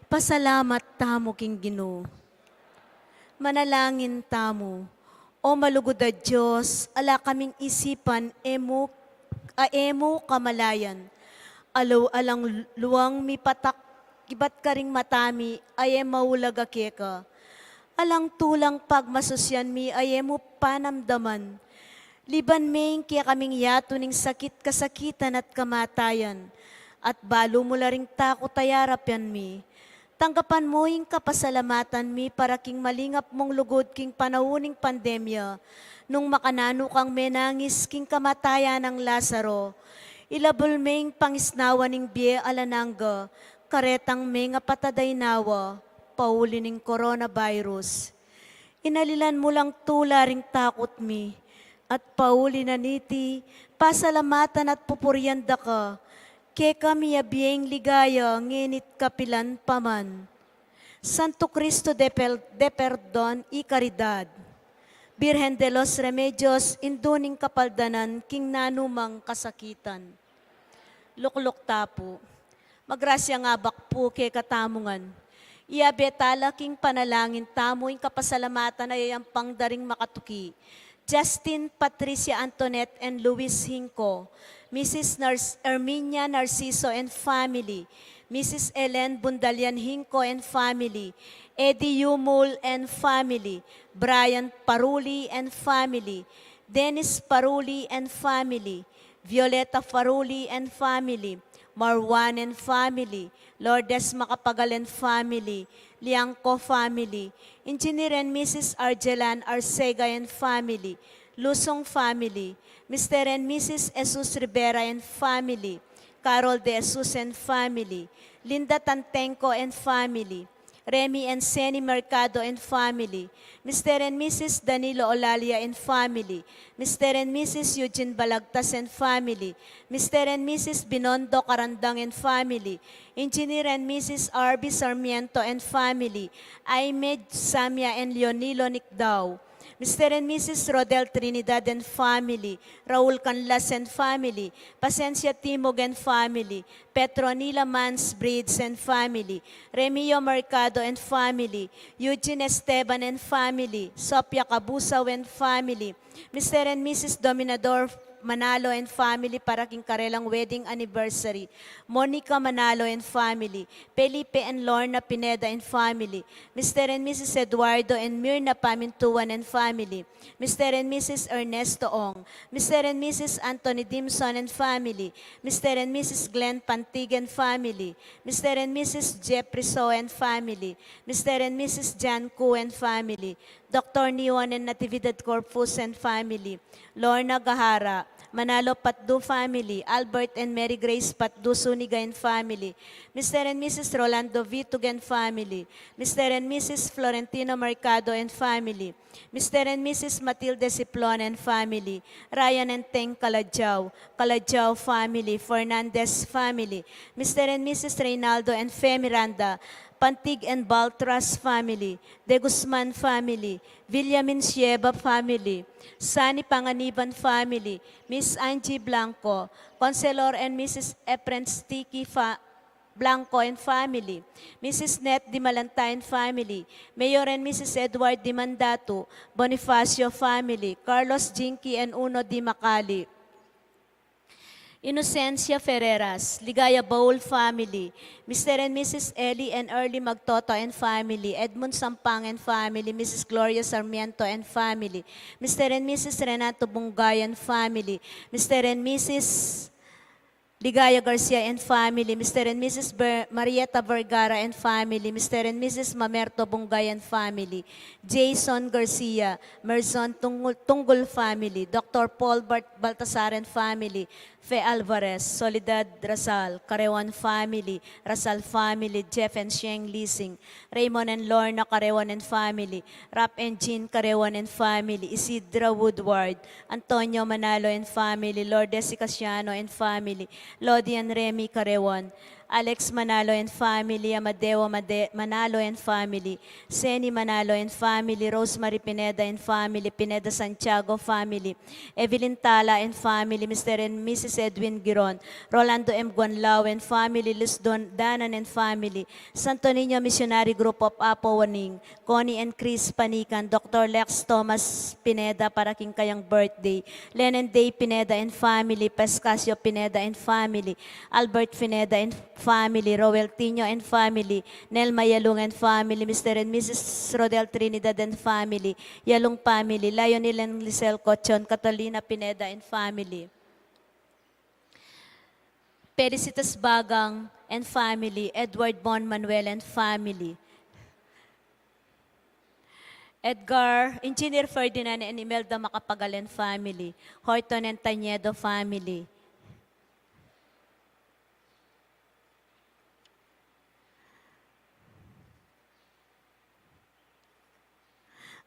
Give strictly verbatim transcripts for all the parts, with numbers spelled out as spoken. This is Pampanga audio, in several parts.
Pasalamat tamu king Ginu. Manalangin tamu. O malugud a Dios, ala kaming isipan e mu, a e mu kamalayan. Alu-, alang luang mipatak ibat karing mata mi a e maulag a keka. Alang tulang pagmasusian mi a e mu panamdaman. Liban me ing kekaming yatu ning sakit, kasakitan at kamatayan, at balu mu la ring takut a yarapian mi. Tanggapan mu ing kapasalamatan mi para king malingap mung lugud king panaun ning pandemya, nung makananu kang menangis king kamatayan nang Lazaro. Ilabul me ing pangisnawa ning bie alang angga, karetang mengapatad a inawa, pauli ning coronavirus. Inalilan mu lang tula ring takut mi, at pauli na niti, pasalamatan at pupurian da ka, kekami a bieng ligaya, ngenit kapilan pa man. Santo Cristo de per-, de Perdon y Caridad. Birhen de los Remedios, indu ning kapaldanan king nanumang kasakitan. Lukluk ta pu. Magrasya ngan abak pu kekatamu ngan. Iyabe tala king panalangin tamu ing kapasalamatan a yayampang da ring makatuki. Justin, Patricia, Antoinette and Luis Hinco, Missus Nars-, Erminia Narciso and family, Missus Ellen Bundalian Hinco and family, Eddie Yumul and family, Brian Paruli and family, Dennis Paruli and family, Violeta Paruli and family, Marwan and family, Lourdes Macapagal and family, Liangco family, Engineer and Missus Argelan Arcega and family, Lusong family, Mister and Missus Jesus Rivera and family, Carol De Jesus and family, Linda Tantenco and family, Remy and Seni Mercado and family, Mister and Missus Danilo Olalia and family, Mister and Missus Eugene Balagtas and family, Mister and Missus Binondo Carandang and family, Engineer and Missus R B Sarmiento and family, Aime Samia and Leonilo Nicdao, Mister and Missus Rodel Trinidad and family, Raul Canlas and family, Pasencia Timog and family, Petronila Mans Breeds and family, Remio Mercado and family, Eugene Esteban and family, Sophia Cabusao and family, Mister and Missus Dominador Manalo and family para king karelang wedding anniversary, Monica Manalo and family, Felipe and Lorna Pineda and family, Mister and Missus Eduardo and Mirna Pamintuan and family, Mister and Missus Ernesto Ong, Mister and Missus Anthony Dimson and family, Mister and Missus Glenn Pantig and family, Mister and Missus Jeffrey So and family, Mister and Missus Jan Ku and family, Doctor Niwan and Natividad Corpus and family, Lorna Gahara, Manalo Patdu family, Albert and Mary Grace Patdu Suniga and family, Mister and Missus Rolando Vitug and family, Mister and Missus Florentino Mercado and family, Mister and Missus Matilde Siplon and family, Ryan and Teng Calajao, Calajao family, Fernandez family, Mister and Missus Reynaldo and Fe Miranda, Pantig and Baltras family, De Guzman family, Villamin Sieva family, Sani Panganiban family, Miss Angie Blanco, Conselor and Missus Efren Sticky fa-, Blanco and family, Missus Net Dimalanta and family, Mayor and Missus Edward Dimandatu, Bonifacio family, Carlos Jinky and Uno Dimacali, Inocencia Ferreras, Ligaya Baul family, Mister and Missus Ellie and Early Magtoto and family, Edmund Sampang and family, Missus Gloria Sarmiento and family, Mister and Missus Renato Bungay and family, Mister and Missus Ligaya Garcia and family, Mister and Missus Ber-, Marieta Vergara and family, Mister and Missus Mamerto Bungay and family, Jason Garcia, Merzon Tungul-, Tunggul family, Doctor Paul Bart-, Baltasar and family, Fe Alvarez, Soledad Rasal, Carewan family, Rasal family, Jeff and Sheng Lising, Raymond and Lorna Carewan and family, Rap and Jean Carewan and family, Isidra Woodward, Antonio Manalo and family, Lourdes Casiano and family, Lodi and Remy Carewan, Alex Manalo and family, Amadeo Made-, Manalo and family, Seni Manalo and family, Rosemary Pineda and family, Pineda Santiago family, Evelyn Tala and family, Mister and Missus Edwin Giron, Rolando M. Guanlao and family, Luz Don-, Danan and family, Santo Niño Missionary Group of Apo Waning, Connie and Chris Panican, Doctor Lex Thomas Pineda para king kayang birthday, Len and Day Pineda and family, Pascasio Pineda and family, Albert Pineda and family, Roel Tino and family, Nelma Yalung and family, Mister and Missus Rodel Trinidad and family, Yalung family, Lionel and Lisel Cochon, Catalina Pineda and family. Felicitas Bagang and family, Edward Bon Manuel and family, Edgar, Engineer Ferdinand and Imelda Macapagal and family, Horton and Tañedo family.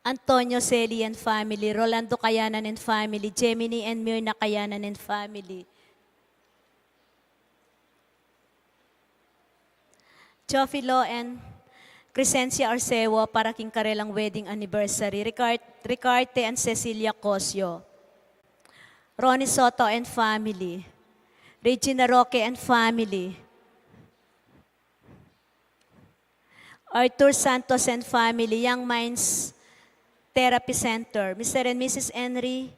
Antonio Celi and family, Rolando Kayanan and family, Gemini and Mirna Kayanan and family, Teofilo and Crescencia Arceo para king karelang wedding anniversary, Ricard-, Ricarte and Cecilia Cosio, Ronnie Soto and family, Regina Roque and family, Arthur Santos and family, Young Minds Therapy Center, Mister and Missus Henry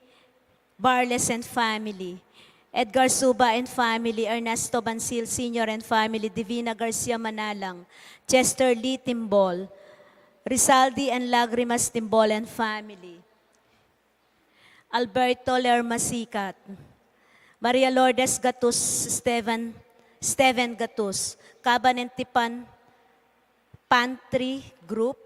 Barles and family, Edgar Suba and family, Ernesto Bansil Senior and family, Divina Garcia Manalang, Chester Lee Timbol, Rizaldi and Lagrimas Timbol and family, Alberto Lerma Sicat, Maria Lourdes Gatus, Steven, Steven Gatus, Kaban and Tipan Pantry Group,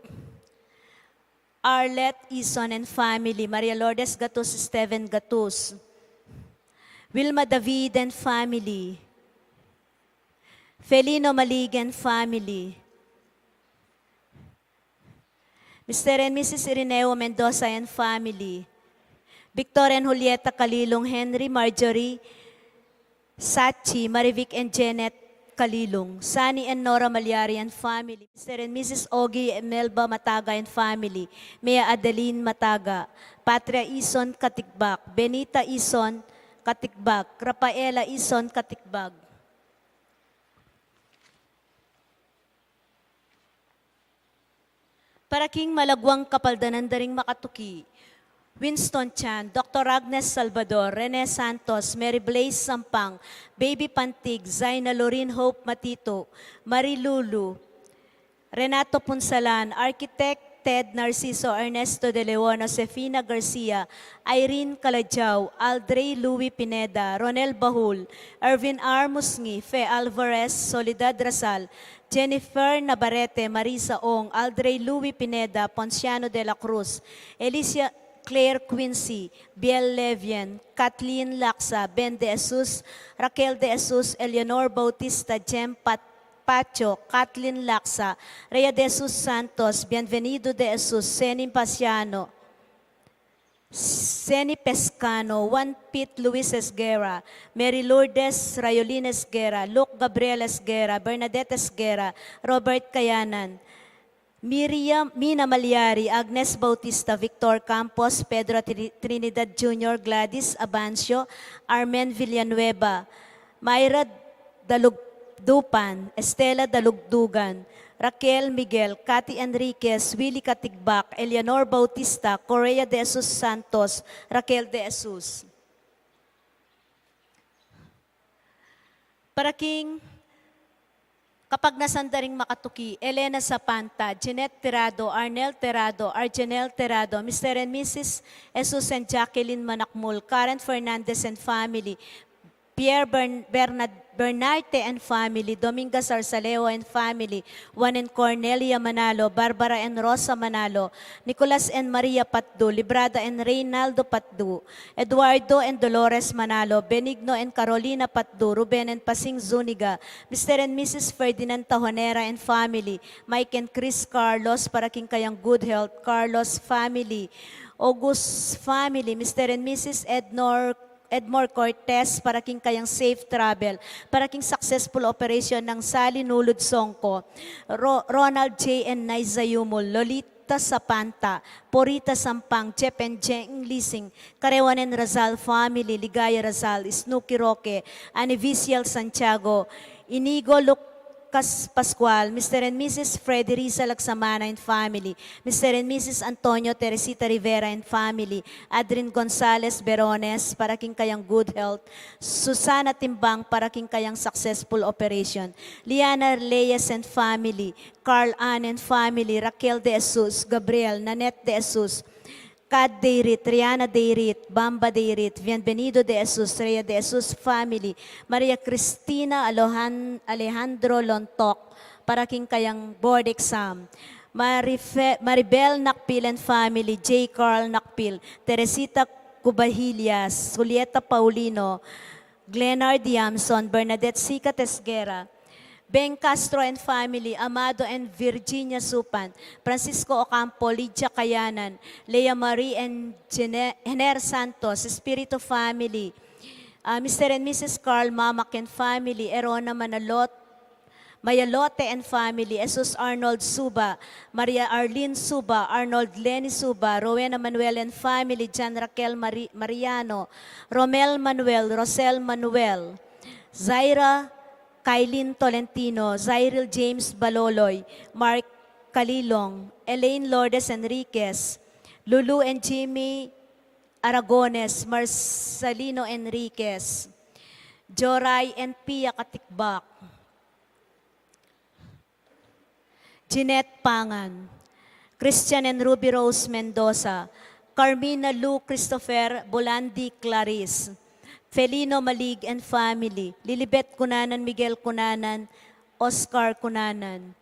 Arlette Ison and family, Maria Lourdes Gatus, Steven Gatus, Wilma David and family, Felino Malig and family, Mister and Missus Irineo Mendoza and family, Victor and Julieta Kalilong, Henry, Marjorie, Sachi, Marivic and Janet Kalilong, Sunny and Nora Malyari and family, Mister and Missus Ogie Melba Mataga and family, Mia Adeline Mataga, Patria Ison Katigbak, Benita Ison Katigbak, Rafaela Ison Katigbak. Para king malaguang kapaldanan da ring makatuki, Winston Chan, Doctor Agnes Salvador, Rene Santos, Mary Blaze Sampang, Baby Pantig, Zaina Lorin Hope Matito, Marie Lulu, Renato Punsalan, Architect Ted Narciso, Ernesto de Leon, Josefina Garcia, Irene Calajao, Aldrey Louis Pineda, Ronel Bahul, Ervin R. Musngi, Fe Alvarez, Soledad Rasal, Jennifer Navarrete, Marisa Ong, Aldrey Louis Pineda, Ponciano de la Cruz, Alicia Claire Quincy, Biel Levian, Kathleen Laksa, Ben de Jesus, Raquel de Jesus, Eleanor Bautista, Jem Pat-, Pacho, Kathleen Laksa, Rhea de Jesus Santos, Bienvenido de Jesus, Seni Pasiano, Seni Pescano, Juan Pete Luis Esguerra, Mary Lourdes Rayolin Esguerra, Luke Gabriel Esguerra, Bernadette Esguerra, Robert Kayanan, Miriam, Mina Malyari, Agnes Bautista, Victor Campos, Pedro Tri-, Trinidad Junior, Gladys Abancio, Armen Villanueva, Myra Dalugdupan, Estela Dalugdugan, Raquel Miguel, Cathy Enriquez, Willy Katigbak, Eleanor Bautista, Correa de Jesus Santos, Raquel de Jesus. Para king kapagnasan da ring makatuki, Elena Sapanta, Jeanette Tirado, Arnel Tirado, Arjenel Tirado, Mister and Missus Jesus and Jacqueline Manakmul, Karen Fernandez and family, Pierre Bern-, Bernard, Bernarte and family, Dominga Sarsaleo and family, Juan and Cornelia Manalo, Barbara and Rosa Manalo, Nicolas and Maria Patdu, Librada and Reynaldo Patdu, Eduardo and Dolores Manalo, Benigno and Carolina Patdu, Ruben and Pasing Zuniga, Mister and Missus Ferdinand Tajonera and family, Mike and Chris Carlos, para king kayang good health, Carlos family, August family, Mister and Missus Ednor Edmore Cortez, para king kayang safe travel, para king successful operation nang Sally Nulud Songko, Ro-, Ronald J and Naiza Yumul, Lolita Sapanta, Porita Sampang, Jep and Jeng Lising, Karewan and Razal family, Ligaya Razal, Snooki Roque, Anivisial Santiago, Inigo Lucas Pascual, Mister and Missus Freddy Rizal Agsamana and family, Mister and Missus Antonio Teresita Rivera and family, Adrin Gonzalez Berones, para king kayang good health, Susana Timbang, para king kayang successful operation, Liana Reyes and family, Carl Ann and family, Raquel De Jesus, Gabriel, Nanette De Jesus, Kad Deirit, Riana Deirit, Bamba Deirit, Bienvenido De Jesus, Rhea De Jesus family, Maria Cristina Alohan-, Alejandro Lontok, para king kayang board exam, Marife-, Maribel Nakpil and family, J Carl Nakpil, Teresita Cubahillas, Julieta Paulino, Glenard Yamson, Bernadette Sica Tesguera, Ben Castro and family, Amado and Virginia Supan, Francisco Ocampo, Lydia Kayanan, Lea Marie and Jene-, Jener Santos, Espiritu family, ah, Mister and Missus Carl Mamak and family, Erona Manalot, Mayalote and family, Jesus Arnold Suba, Maria Arlene Suba, Arnold Lenny Suba, Rowena Manuel and family, Jan Raquel Mari-, Mariano, Romel Manuel, Rosel Manuel, Zaira Kailin Tolentino, Zairil James Baloloy, Mark Kalilong, Elaine Lourdes Enriquez, Lulu and Jimmy Aragones, Marcelino Enriquez, Joray and Pia Katikbak, Jeanette Pangan, Christian and Ruby Rose Mendoza, Carmina Lou Christopher Bolandi Clarice, Felino Malig and family, Lilibet Cunanan, Miguel Cunanan, Oscar Cunanan,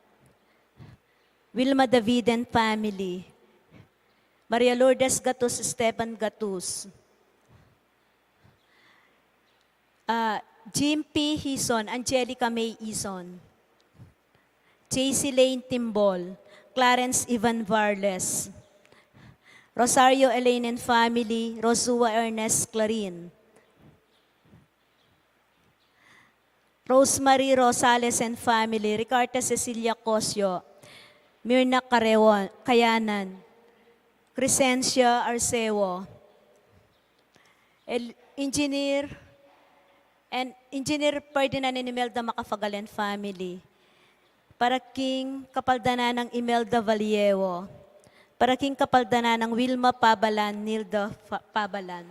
Wilma David and family, Maria Lourdes Gatus, Esteban Gatus, ah, Jim P Hison, Angelica May Hison, J C Lane Timbol, Clarence Ivan Varles, Rosario Elaine and family, Rosua Ernest Clarin, Rosemary Rosales and family, Ricarda Cecilia Cosio, Mirna Carewon, Kayanan, Crescencia Arceo, El-, Engineer, and Engineer Ferdinand and Imelda Macapagal and family, para king kapaldanan nang Imelda Vallejo, para king kapaldanan nang Wilma Pabalan, Nilda Fa-, Pabalan.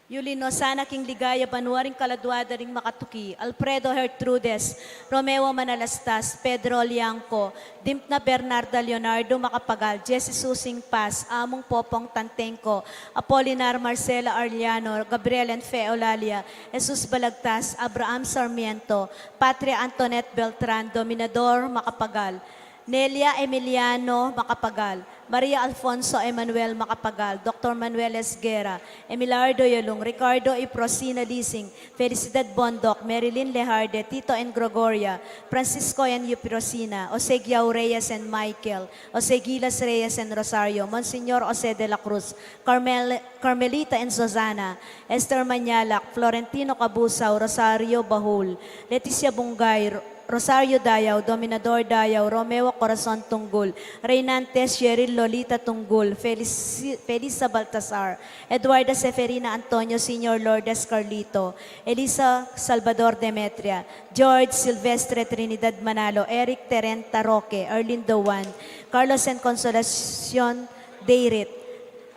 Yulin no sana king ligaya banua ring kaladua da ring makatuki, Alfredo Gertrudes, Romeo Manalastas, Pedro Liangco, Dimpna Bernarda Leonardo Macapagal, Jessie Susing Paz, Among Popong Tantengco, Apolinar Marcela Arellano, Gabriel and Fe Eulalia, Jesus Balagtas, Abraham Sarmiento, Patria Antoinette Beltran, Dominador Macapagal, Nelia Emiliano Macapagal, Maria Alfonso Emmanuel Macapagal, Doctor Manuel Esguerra, Emilardo Yalung, Ricardo Iprosina Lising, Felicidad Bondoc, Marilyn Lejarde, Tito and Gregoria, Francisco and Iprosina, Jose Guiao Reyes and Michael, Jose Gilas Reyes and Rosario, Monsignor Jose de la Cruz, Carmel-, Carmelita and Susana, Esther Mañalac, Florentino Cabusao, Rosario Bahul, Leticia Bungay, Ro-, Rosario Dayao, Dominador Dayao, Romeo Corazon Tunggul, Reynantes Sheril Lolita Tunggul, Felici-, Felisa Baltasar, Eduarda Seferina Antonio Senior, Lourdes Carlito, Elisa Salvador Demetria, George Silvestre Trinidad Manalo, Eric Terenta Roque, Arlindo Juan, Carlos and Consolacion Deirit,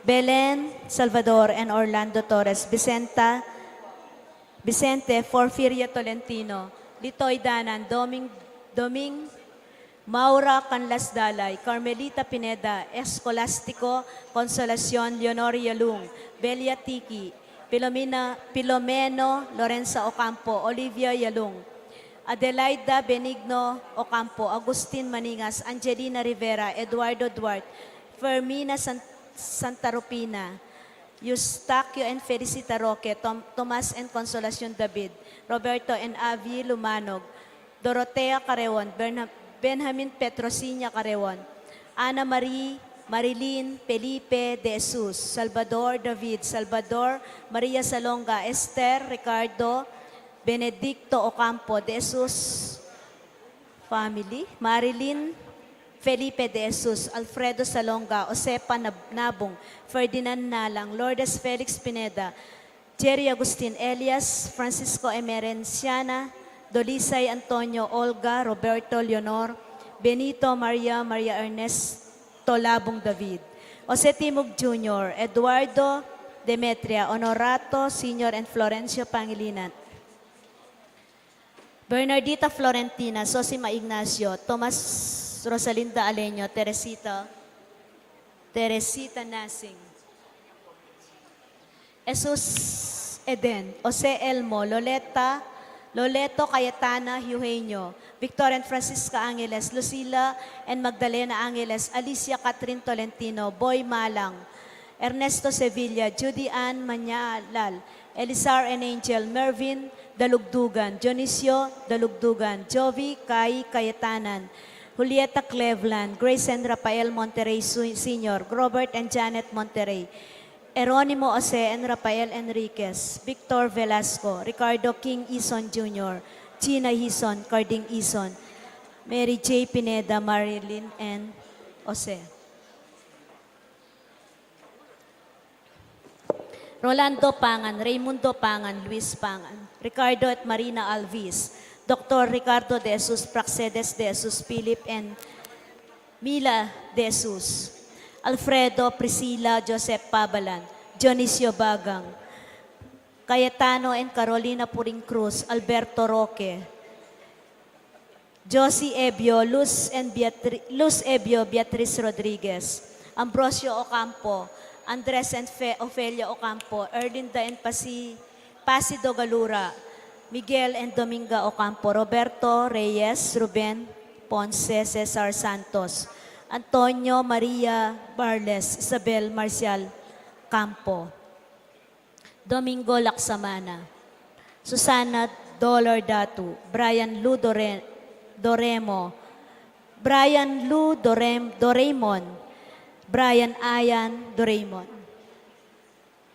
Belen Salvador and Orlando Torres, Vicenta, Vicente Porfiria Tolentino, Litoy Danan, Doming, Doming Maura Canlas Dalay, Carmelita Pineda, Escolastico Consolacion, Leonor Yalung, Belia Tiki, Filomena, Filomeno Lorenza Ocampo, Olivia Yalung, Adelaida Benigno Ocampo, Agustin Maningas, Angelina Rivera, Eduardo Duarte, Fermina San-, Santa Rufina, Eustaquio and Felicita Roque, Tom-, Tomas and Consolacion David, Roberto and Avi Lumanog, Dorotea Carreon, Berna-, Benjamin Petrosiña Carreon, Ana Marie Marilyn Felipe de Jesus, Salvador David, Salvador Maria Salonga, Esther Ricardo, Benedicto Ocampo de Jesus, family, Marilyn Felipe de Jesus, Alfredo Salonga, Josefa Nab-, Nabung, Ferdinand Nalang, Lourdes Felix Pineda, Jerry Agustin Elias, Francisco Emerenciana, Dolisay Antonio, Olga, Roberto Leonor, Benito Maria, Maria Ernesto Labung David, Jose Timog Junior, Eduardo Demetria, Honorato Senior and Florencio Pangilinan, Bernardita Florentina, Sosima Ignacio, Tomas Rosalinda Aleño, Teresita, Teresita Nasing, Jesus Eden, Jose Elmo, Loleta, Loleto Cayetana Eugenio, Victor and Francisca Angeles, Lucila and Magdalena Angeles, Alicia Catherine Tolentino, Boy Malang, Ernesto Sevilla, Judy Ann Mañalal, Elizar and Angel, Mervin Dalugdugan, Dionisio Dalugdugan, Jovi Kai Cayetanan, Julieta Cleveland, Grace and Rafael Monterrey Su-, Senior, Robert and Janet Monterrey, Eronimo Jose and Rafael Enriquez, Victor Velasco, Ricardo King Ison Junior, Gina Ison, Carding Ison, Mary J Pineda, Marilyn and Jose. Rolando Pangan, Raymundo Pangan, Luis Pangan, Ricardo at Marina Alvis, Doktor Ricardo de Jesus, Praxedes de Jesus, Philip and Mila de Jesus, Alfredo, Priscila, Joseph Pabalan, Dionisio Bagang, Cayetano and Carolina Puring Cruz, Alberto Roque, Josie Ebio, Luz and Beatri-, Luz Ebio, Beatriz Rodriguez, Ambrosio Ocampo, Andres and Fe-, Ofelia Ocampo, Erlinda and Pasi-, Pasido Galura, Miguel and Dominga Ocampo, Roberto Reyes, Ruben Ponce, Cesar Santos, Antonio Maria Barles, Isabel Marcial Campo, Domingo Laksamana, Susana Dolor Datu, Brian Lu Dore-, Doremo, Brian Lu Dorem-, Doraemon, Brian Ayan Doraemon,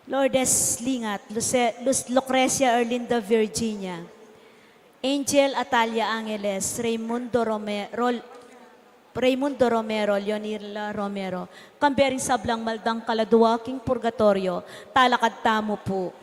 Lourdes Lingat, Luce-, Luz-, Lucrecia Erlinda Virginia, Angel Atalia Angeles, Raymundo Rome-, Rol-, Raymundo Romero, Leonila Romero, kambe ring sablang maldang kaladua king purgatoryo, talakad tamu pu.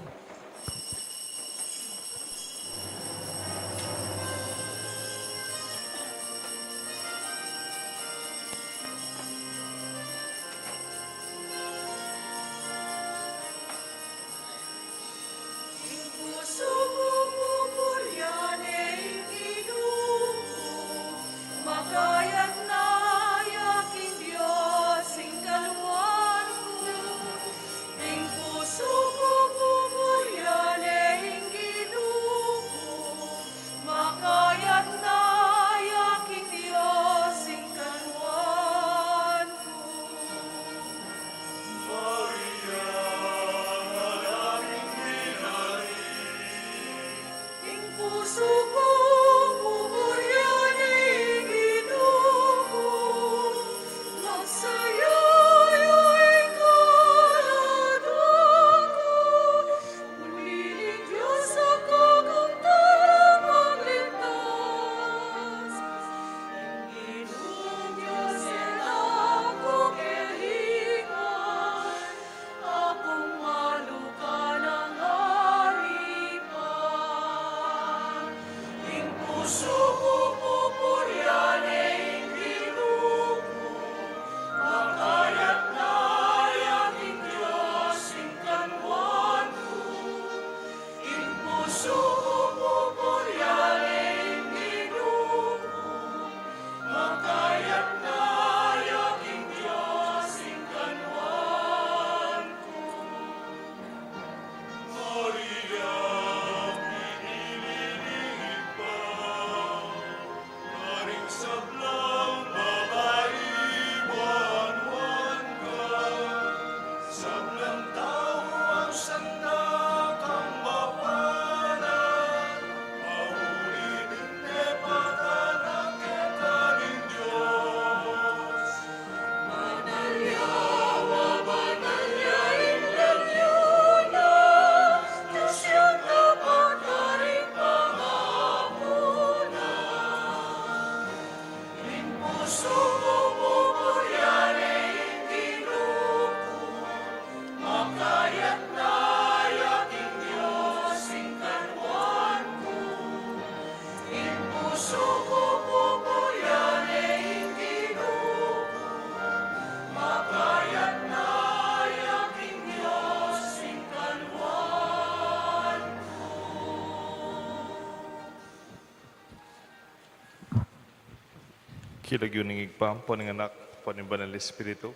King lagyu ning Ibpa, ampo ning Anak, ampo ning Banal Espiritu.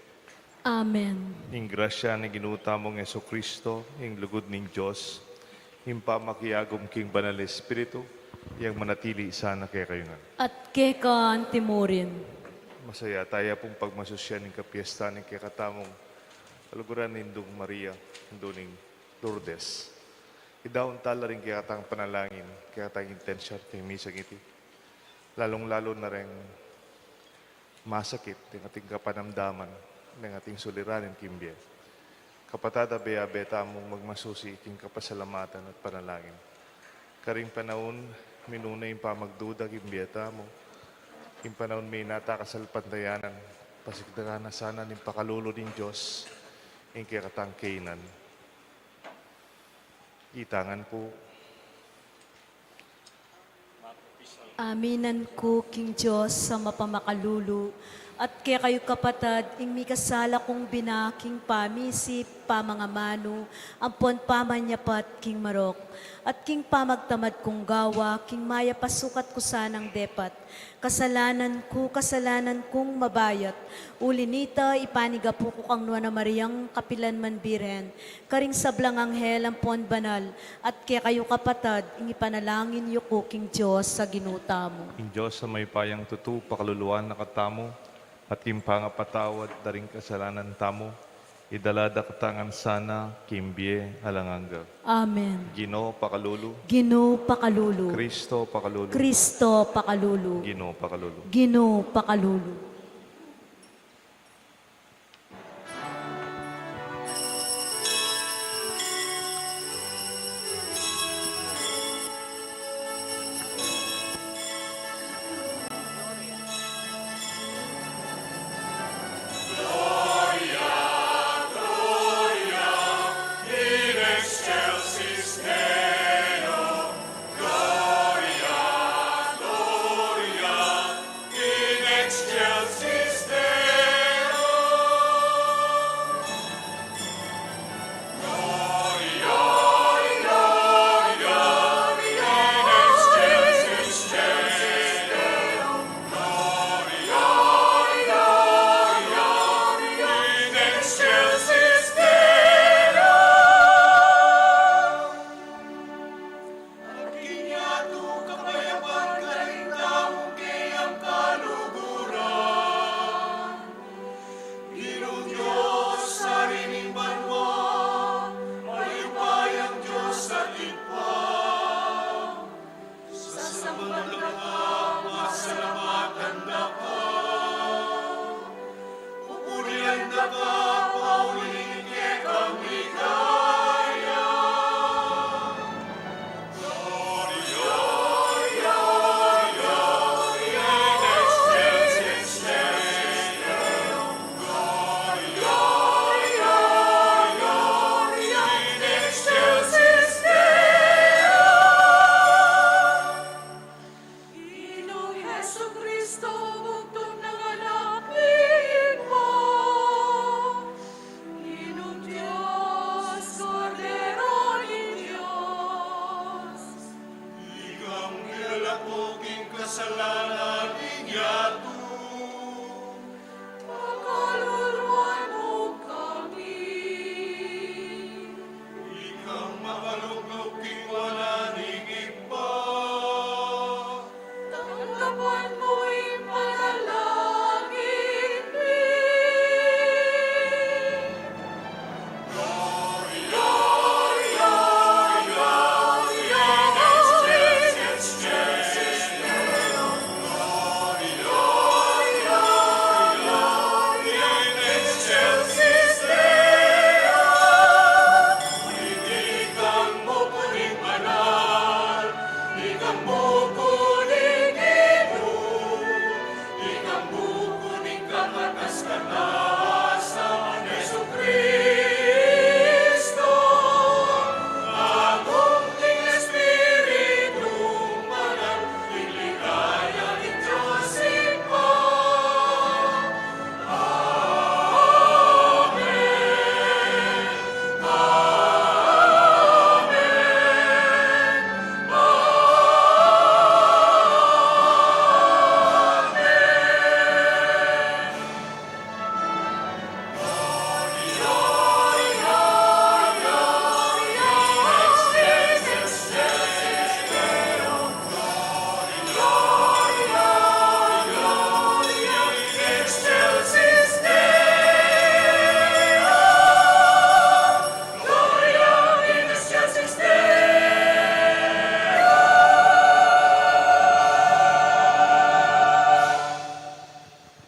Amen. Ing grasya ning Ginu tamung Jesucristo, ing lugud ning Dios, ing pamakiagum king Banal Espiritu, yang manatili sana kekayu ngan. At keka antimurin. Masaya taya pung pagmasusyan ing kapiesta ning kekatamung kaluguran ning Indung Maria, Indu ning Lourdes. Idaun tala ring kekatang panalangin, kekatang intensyon king misang iti. Lalung-lalu na reng masakit ing ating kapanamdaman, ing ating suliranin king bie. Kapatad, abe-abe tamung magmasusi king kapasalamatan at panalangin. Karing panaun minuna ing pamagduda king bie tamu, king panaun minuna ta kasalpantayanan, pasigdakan na sana ning pakalulu ning Dios ing kekatang kainan. Itang ngan pu. Aminan ku king Dios a mapamakalulu, at kekayu kapatad, ing mikasala kung bina king pamisip, pamangamanu, ampon pamanyapat king marok, at king pamagtamad kung gawa king mayap a sukat ku sanang depat. Kasalanan ku, kasalanan kung mabayat. Uli nita, ipanigapu ku kang Nuan a Mariang kapilan man Birhen, karing sablang anghel ampon banal, at kekayu kapatad, ing ipanalangin yu ku king Dios a Ginu tamu. Ing Dios a mayupayang tutu, pakaluluan na katamu, at king pangapatawad da ring kasalanan tamu, idala da katamu ngan sana king bie alang angga. Amen. Ginu, pakalulu. Ginu, pakalulu. Kristo, pakalulu. Kristo, pakalulu. Ginu, pakalulu. Ginu, pakalulu. At king yatu kapayapan karing tamu kayang kaluguran. Ginung Dios, Ari ning banua, mayupayang Dios at Ibpa, sasamban da ka, pasalamatan da ka, pupurian da ka, pauli ning kekang ligaya. Ginung Jesucristo, bugtung nang Anak ning Ibpa, Ginung Dios, Kordero ning Dios, ikang milalako king kasalanan ning yatu, pakaluluan mu kami. Ikang makalugud king wanan ning Ibpa, tanggapan mu ing panalangin mi.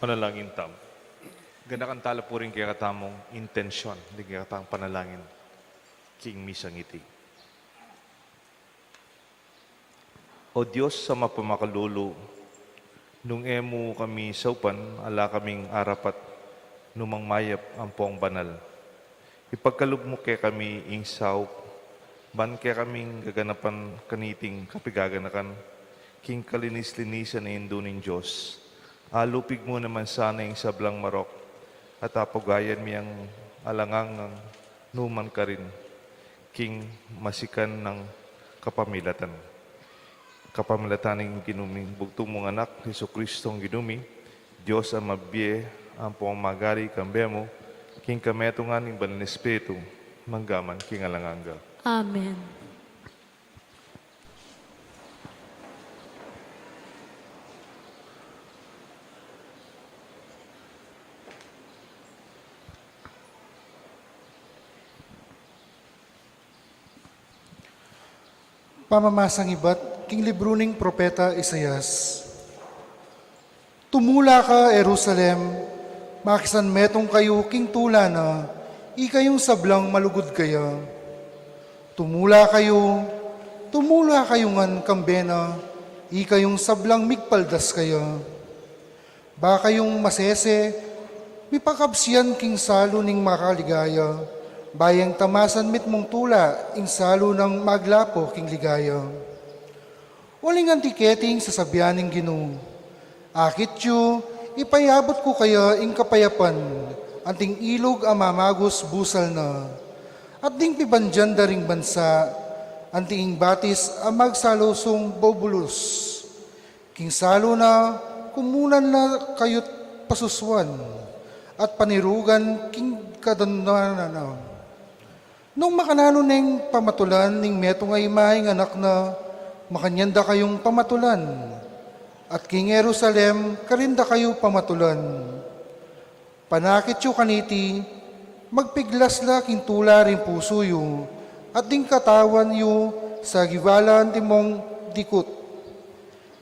Panalangin tamu. Ganakan tala pu ring kekatamung intensyon, ding kekatamung panalangin king misang iti. O Dios a mapamakalulu, nung e mu kami saupan, ala kaming arapat, nu mang mayap ampong banal. Ipagkalub mu kekami ing saup, ban kekaming gaganapan kaniting kapigaganakan, king kalinis-linisan a Indu ning Dios. Alupig mu naman sana ing sablang marok, at apugayan mi ang alangang nu man karin, king masikan nang kapamilatan. Kapamilatan ning Ginu ming bugtung mung Anak, Jesucristo a Ginu mi, Dios a mabie, ampong magari kambe mu, king kametungan ning Banal a Espiritu, mangga man king alang angga. Amen. Pamamasang ibat king libru ning Propeta Isaias. Tumula ka, Jerusalem, makisanmetung kayu king tula na, ikayung sablang malugud kaya. Tumula kayu, tumula kayu ngan kambe na, ikayung sablang migpaldas kaya. Ba kayung masese, mipakabsian king salu ning makaligaya, ba yang tamasan mitmung tula ing salu nang maglapo king ligaya. Uling anti keti ing sasabian ning Ginu, akit yu, ipayabut ku kaya ing kapayapan, anting ilug a mamagus busal na, at ding pibandian da ring bansa, anting batis a magsalusung bubulus. King salu na, kumunan na kayut pasusuan, at panirugan king kadandanan na. Nung makananu neng pamatulan ning metung a ima ing anak na, makanyan da kayung pamatulan, at king Jerusalem karin da kayu pamatulan. Panakit yu kaniti, magpiglas la king tula ring pusu yu, at ding katawan yu sagiwalan dimong dikut.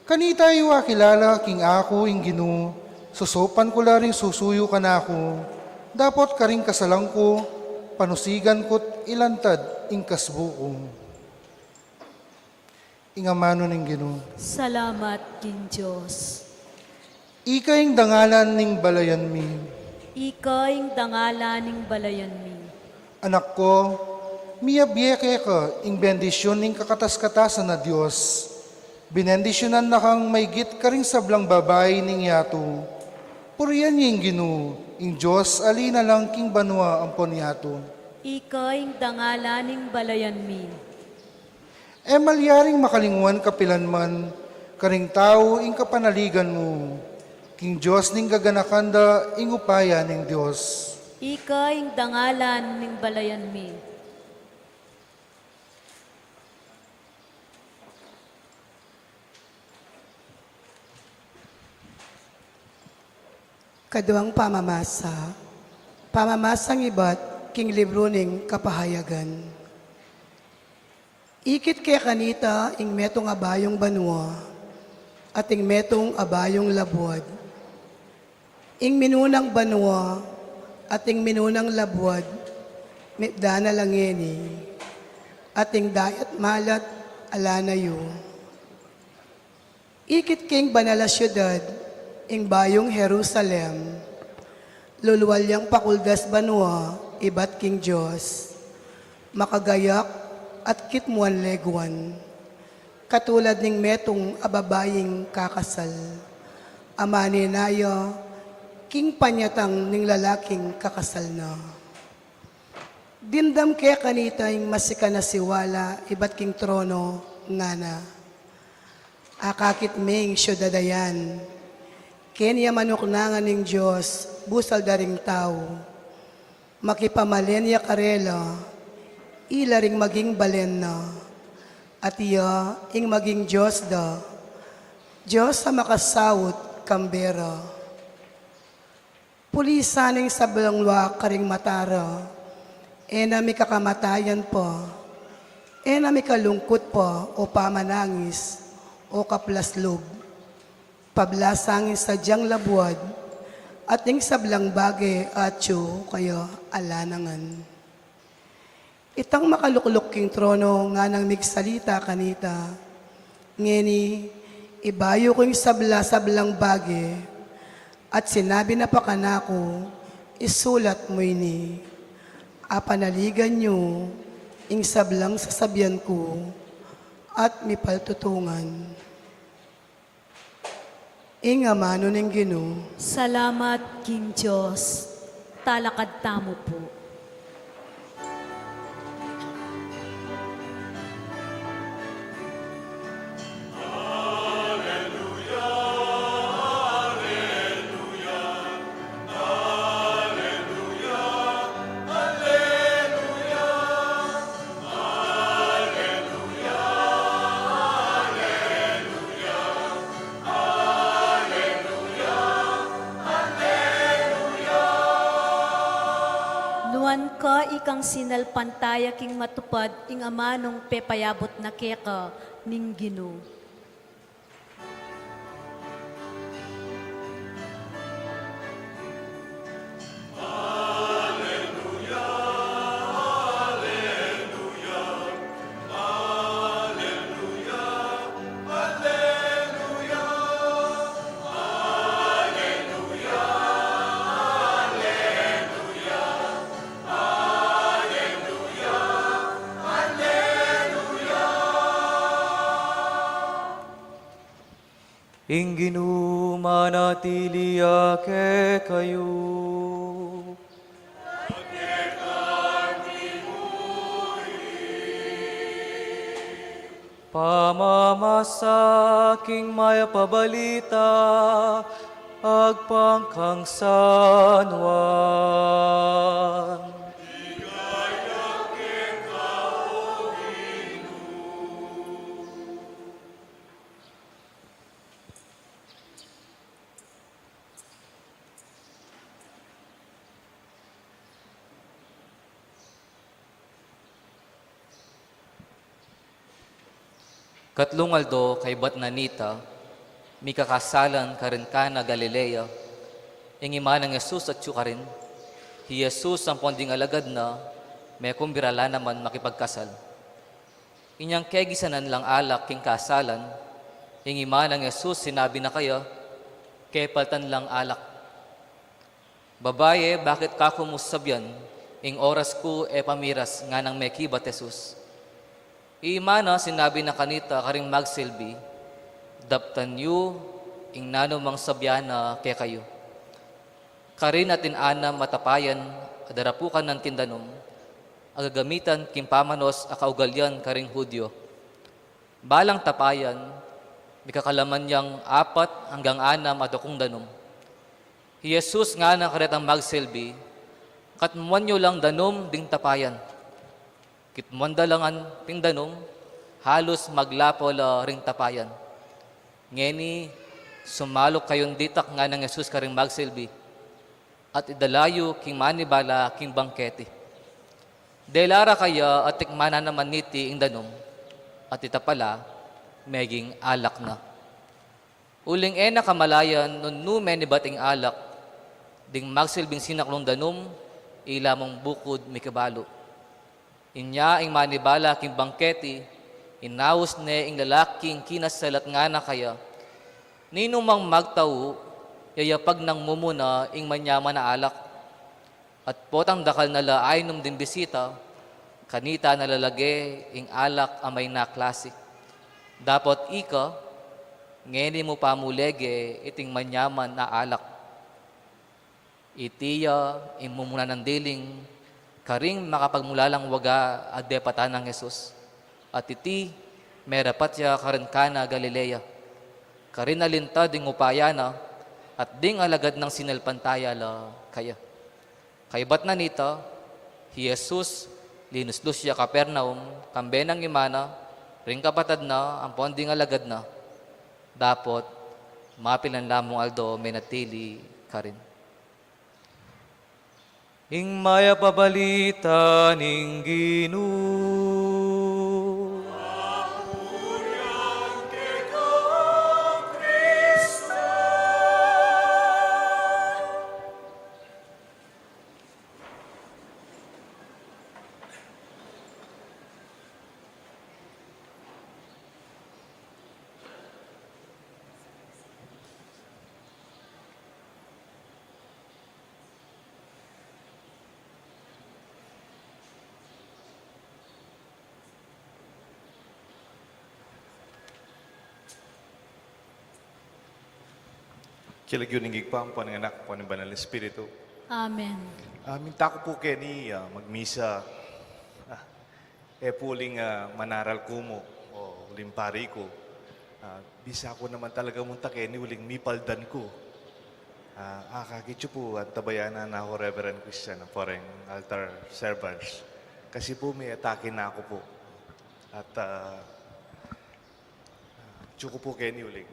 Kanita yu akilala king aku ing Ginu, susupan ku la ring susu yu kanaku, dapot karing kasalan ku, panusigan ku't ilantad ing kasbu ku. Ing amanu ning Ginu. Salamat king Dios. Ika ing dangalan ning balayan mi. Ika ing dangalan ning balayan mi. Anak ko, miyabie keka ing bendisyun ning kakatas-katasan a Dios. Binendisyunan na kang maygit karing sablang babai ning yatu. Purian ye ing Ginu, ing Dios a linalang king banua ampon yatu. Ika ing dangalan ning balayan mi. E malyaring makalingwan kapilanman karing tau ing kapanaligan mu. King Dios ning gaganakan da ing upaya ning Dios. Ika ing dangalan ning balayan mi. Kaduang pamamasa, pamamasang ibat king libru ning Kapahayagan. Ikit ke kanita ing metung a bayung banua, at ing metung a bayung labuad. Ing minunang banua, at ing minunang labuad, mitda na la ngeni, at ing dayat malat, ala na yu. Ikit king banal a siudad, ing bayung Jerusalem, lulual yang pakuldas banua, ibat king Dios, makagayak at kitmuan leguan, katulad ning metung a babaing kakasal, a manenaya king panyatang ning lalaking kakasal na. Dimdam ke kanita ing masikan a siwala ibat king trono, ngana, akakit me ing siudad a yan. Keni a manuknangan ning Dios, busal da ring tau. Makipamalen ya karela, ila ring maging balen na. At iya ing maging Dios da, Dios a makasaut kambe ra. Pulisan ing sablang lua karing mata ra, e na mikakamatayan pa, e na mikalungkut pa, o pamanangis, o kaplas lub. Pablasang ing sadyang labuad, At ing sablang bage atyu kaya ala na ngan. Itang makalukluk king trono nganang migsalita kanita, ngeni, ibayu ku ing sabla-sablang bage, at sinabi na pa kanaku, isulat mu ini, apanaligan yu ing sablang sasabian ku, at mipaltutungan. Ing amanu ning Ginu. Salamat king Dios. Talakad tamu pu. Nuan ka ikang sinalpantaya king matupad ing amanung pepayabut na keka ning Ginu. Ing Ginu manatili ya kekayu. Pamamasa king Mayap a Balita agpang kang San Juan. Katlung aldo kaybat na nita, mikakasalan karin Cana Galilea, ing ima nang Jesus atyu karin. Hi Jesus ampon ding alagad na, mekumbira la naman makipagkasal. Inyang kegisanan lang alak king kasalan, ing ima nang Jesus sinabi na kaya, kepaltan lang alak. Babaye, bakit kaku mu sasabian, ing oras ku e pa miras? Nganang mekibat Jesus. Ing ima na sinabi na kanita karing magsilbi, daptan yu ing nanumang sabian na kekayu. Karin atin anam a tapayan a darapukan na king danum, a gagamitan king pamanos a kaugalian karing Judio. Balang tapayan, mikakalaman yang apat anggang anam a tukung danum. Hi Jesus ngana karetang magsilbi, katmuan yu lang danum ding tapayan. Kitmuan da la ngan ding danum, halus maglapaw la ring tapayan. Ngeni, sumaluk kayun ditak, nganang Jesus karing magsilbi, at idala yu king manibala king bangkete. Dela ra kaya at tikman na naman niti ing danum, at ita pala meging alak na. Uling e na kamalayan nung nu menibat ing alak, ding magsilbing sinaklung danum, ila mung bukud mikibalu. Inya ing manibala king bangkete, inaus ne ing lalaking kinasal at ngana kaya, ninumang magtau, yayapag nang mumuna ing manyaman a alak. At potang dakal na la ainum ding bisita, kanita na la lage ing alak a mayna klase. Dapot ika, ngeni mu pa mu lege iting manyaman a alak. Iti ya ing mumuna nang diling karing makapagmulalang waga a depatan nang Jesus. At iti merapat ya karin Cana Galilea, karin alintad ding upaya na, at ding alagad nang sinalpantaya la kaya. Kaybat na nita, hi Jesus linuslus ya Capernaum, kambe nang ima na, ring kapatad na, ampon ding alagad na. Dapot mapilan la mung aldo menatili karin. Ing Mayap a Balita ning Ginu. King lagyu ning Ibpa, ampo ning Anak, ampo ning Banal Espiritu. Amen. Ah, minta ku pu keni, ah, magmisa. Ah, e pu uling, ah, manaral ku mu o uling pari ku. Ah, bisa ku naman talaga munta keni uling mipaldan ku. Ah, akakit yu pu, antabayanan na ku Reverend Christian, ampo reng altar servers. Kasi pu, me-atake na ku pu. At, ah, atyu ku pu keni uling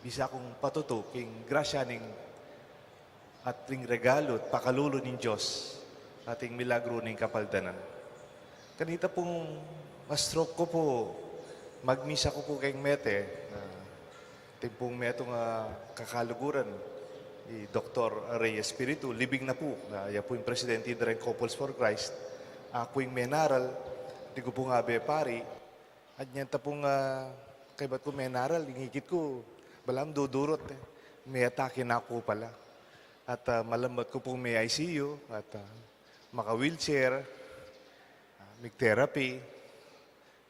bisa kung patutu king grasya ning at ring regalu at pakalulu ning Dios at ing milagru ning kapaldanan. Kanita pung ma-stroke ku pu, magmisa ku pu keng mete, ah, timpung metung a kakaluguran, i Doktor Rey Espiritu, libing na pu, ah, ya pu ing presidente da reng Couples for Christ. Aku ing menaral, di ku pu nga be pari, at nyenta pung, ah, kaybat ku menaral, ing ikit ku, balamu dudurut, eh. Me-atake na ku pala. At, ah, malambat ku pung me-I C U, at, ah, maka-wheelchair, ah, mig-therapy,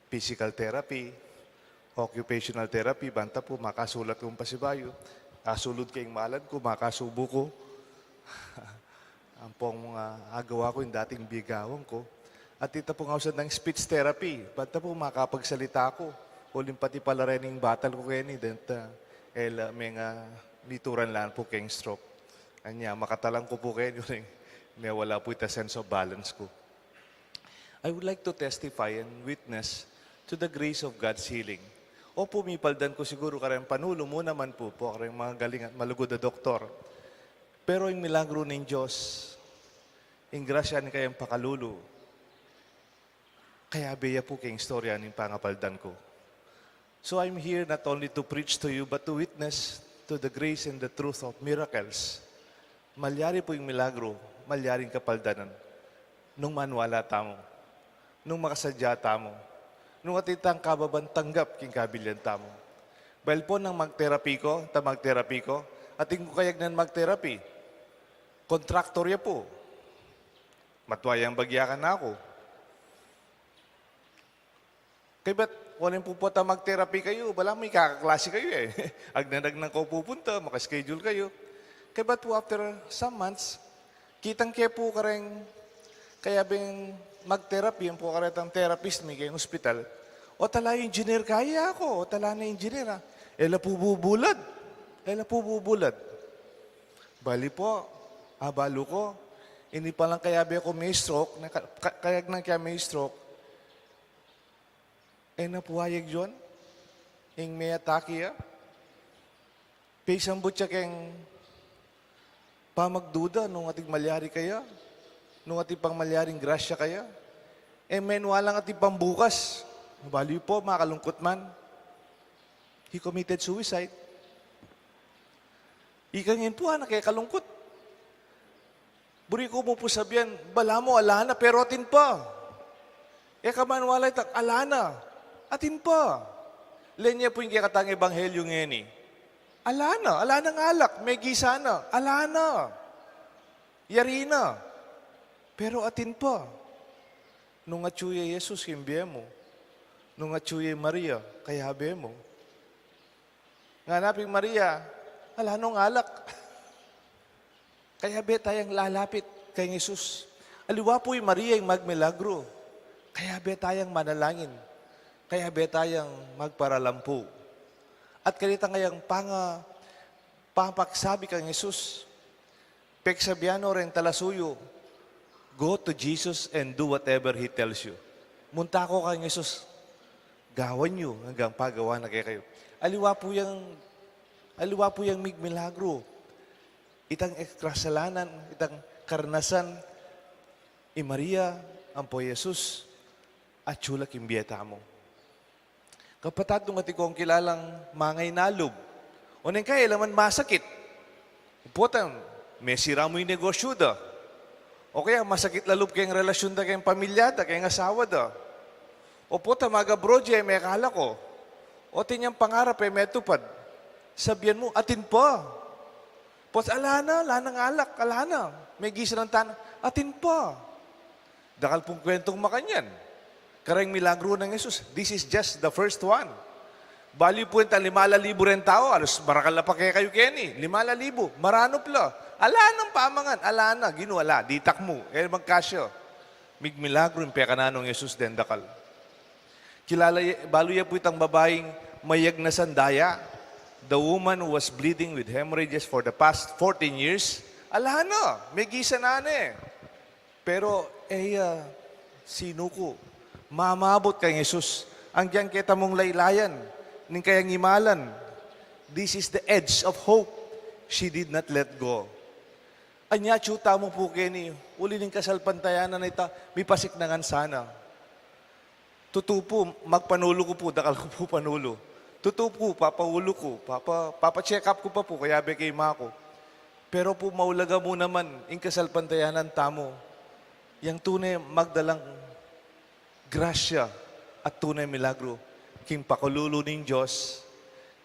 physical therapy, occupational therapy, banta pu makasulat kung pasibayu, asulud keng malad ku, makasubu ku. Ampong, ah, agawa ku ing dating bigawan ku. At ita pung ausan dang speech therapy, banta pu makapagsalita ku. Uling pati pala reng batal ku keni, denta, e la, menga, mituran la pu keng stroke. Anya, makatalang ku pu keni, uling mewala pu ita sense of balance ku. I would like to testify and witness to the grace of God's healing. Opu, mipaldan ku siguru kareng panulu mu naman pu, pu kareng magaling at malugud a doktor. Pero ing milagru ning Dios, ing grasya ning kayang pakalulu, kayabe ya pu keng istorya ning pangapaldan ku. So I'm here not only to preach to you, but to witness to the grace and the truth of miracles. Malyari pu ing milagru, malyari ing kapaldanan, nung maniwala tamu, nung makasadya tamu, nung atin tang kababan tanggap king kabilian tamu. Balu pu nang mag-therapy ku, ta mag-therapy ku, atin kung kayag nang mag-therapy, kontraktor ya pu. Matua yang bagyakan na ku. Kaybat, uling pu pota mag-therapy kayu, balamu kakaklase kayu e. Agnan-agnan kayu pupunta, maka-schedule kayu. Kaybat pu, after some months, kitang ke pu kareng kayabeng mag-therapy, ampo karetang therapist mi keng hospital. O tala, engineer kaya ku, o tala ne engineer, ah. E la pu bubulad. E la pu bubulad. Bali pu, abalu ku, ini palang kayabe ku me-stroke, na ka-, ka-, kayag nang kaya me-stroke. E na pu ayag yun, ing me-atake ya. Pisambut ya keng pamagduda, nung atin malyari kaya, nung atin pang malyaring grasya kaya. E, menwalang atin pang bukas. Bali pu, makalungkut man. He committed suicide. Ika ngeni pu, anak, e kalungkut. Buri ku mu pu sabian, balamu ala na, pero atin pa. E ka maniwala, itak, ala na, atin pa. Lenya pu ing kekatang ebanghelyu ngeni. Ala na, ala nang alak, megisa na, ala na. Yari na. Pero atin pa. Nung atyu ya i Jesus king bie mu, nung atyu ya i Maria, kayabe mu. Ngana ping Maria, ala nong alak. Kayabe tayang lalapit kang Jesus. Aliwa pu i Maria ing magmilagru. Kayabe tayang manalangin. Kayabe tayang magparalampu. At kanitang kayang panga-, pamagsabi kang Jesus, peksabian no reng talasuyu, "Go to Jesus and do whatever He tells you." Munta ko kang Jesus, gawan yu anggang pagawa na kekayu. Aliwa pu yang, aliwa pu yang migmilagru. Itang kasalanan, itang karnasan, i Maria, ampo Jesus, atyu la king bie tamu. Kapatad, nung atin kong kilalang mangainalub, o neng kaya e la man masakit. Potang, mesira mu ing negosyu da. O kaya masakit la lub keng relasyun da keng pamilya da, keng asawa da. O potang mag-abroad ya, e mekalako. O atin yang pangarap, e metupad. Sabian mu, atin pa. Potang ala na, ala nang alak, ala na. Megisa na ing tana, atin pa. Dakal pung kwentung makanyan. Kareng milagru nang Jesus, this is just the first one. Bali pu ing ta lima la libu reng tau, alos marakal la pa kekayu keni. Lima la libu, maranup la. Ala nang pamangan, ala na, Ginu, ala, ditak mu. E magkasya. Migmilagru ing pekanan nong Jesus deng dakal. Kilala ye, balu ye pu itang babaing mayagnasan daya. The woman who was bleeding with hemorrhages for the past fourteen years. Ala na, megisa na ne. Pero e ya sinuku. Mamabut kang Jesus. Agyang keta mung laylayan ning kayang imalan. This is the edge of hope. She did not let go. Anya atyu tamu pu keni, uli ning kasalpantayanan a ita, mipasiknangan sana. Tutu pu, magpanulu ku pu, dakal ku pu panulu. Tutu pu, papaulu ku, papa, papa-check up ku pa pu, kayabe keng ima ku. Pero pu, maulaga mu naman ing kasalpantayanan tamu. Yang tune magdalang grasya at tune milagru king pakalulu ning Dios,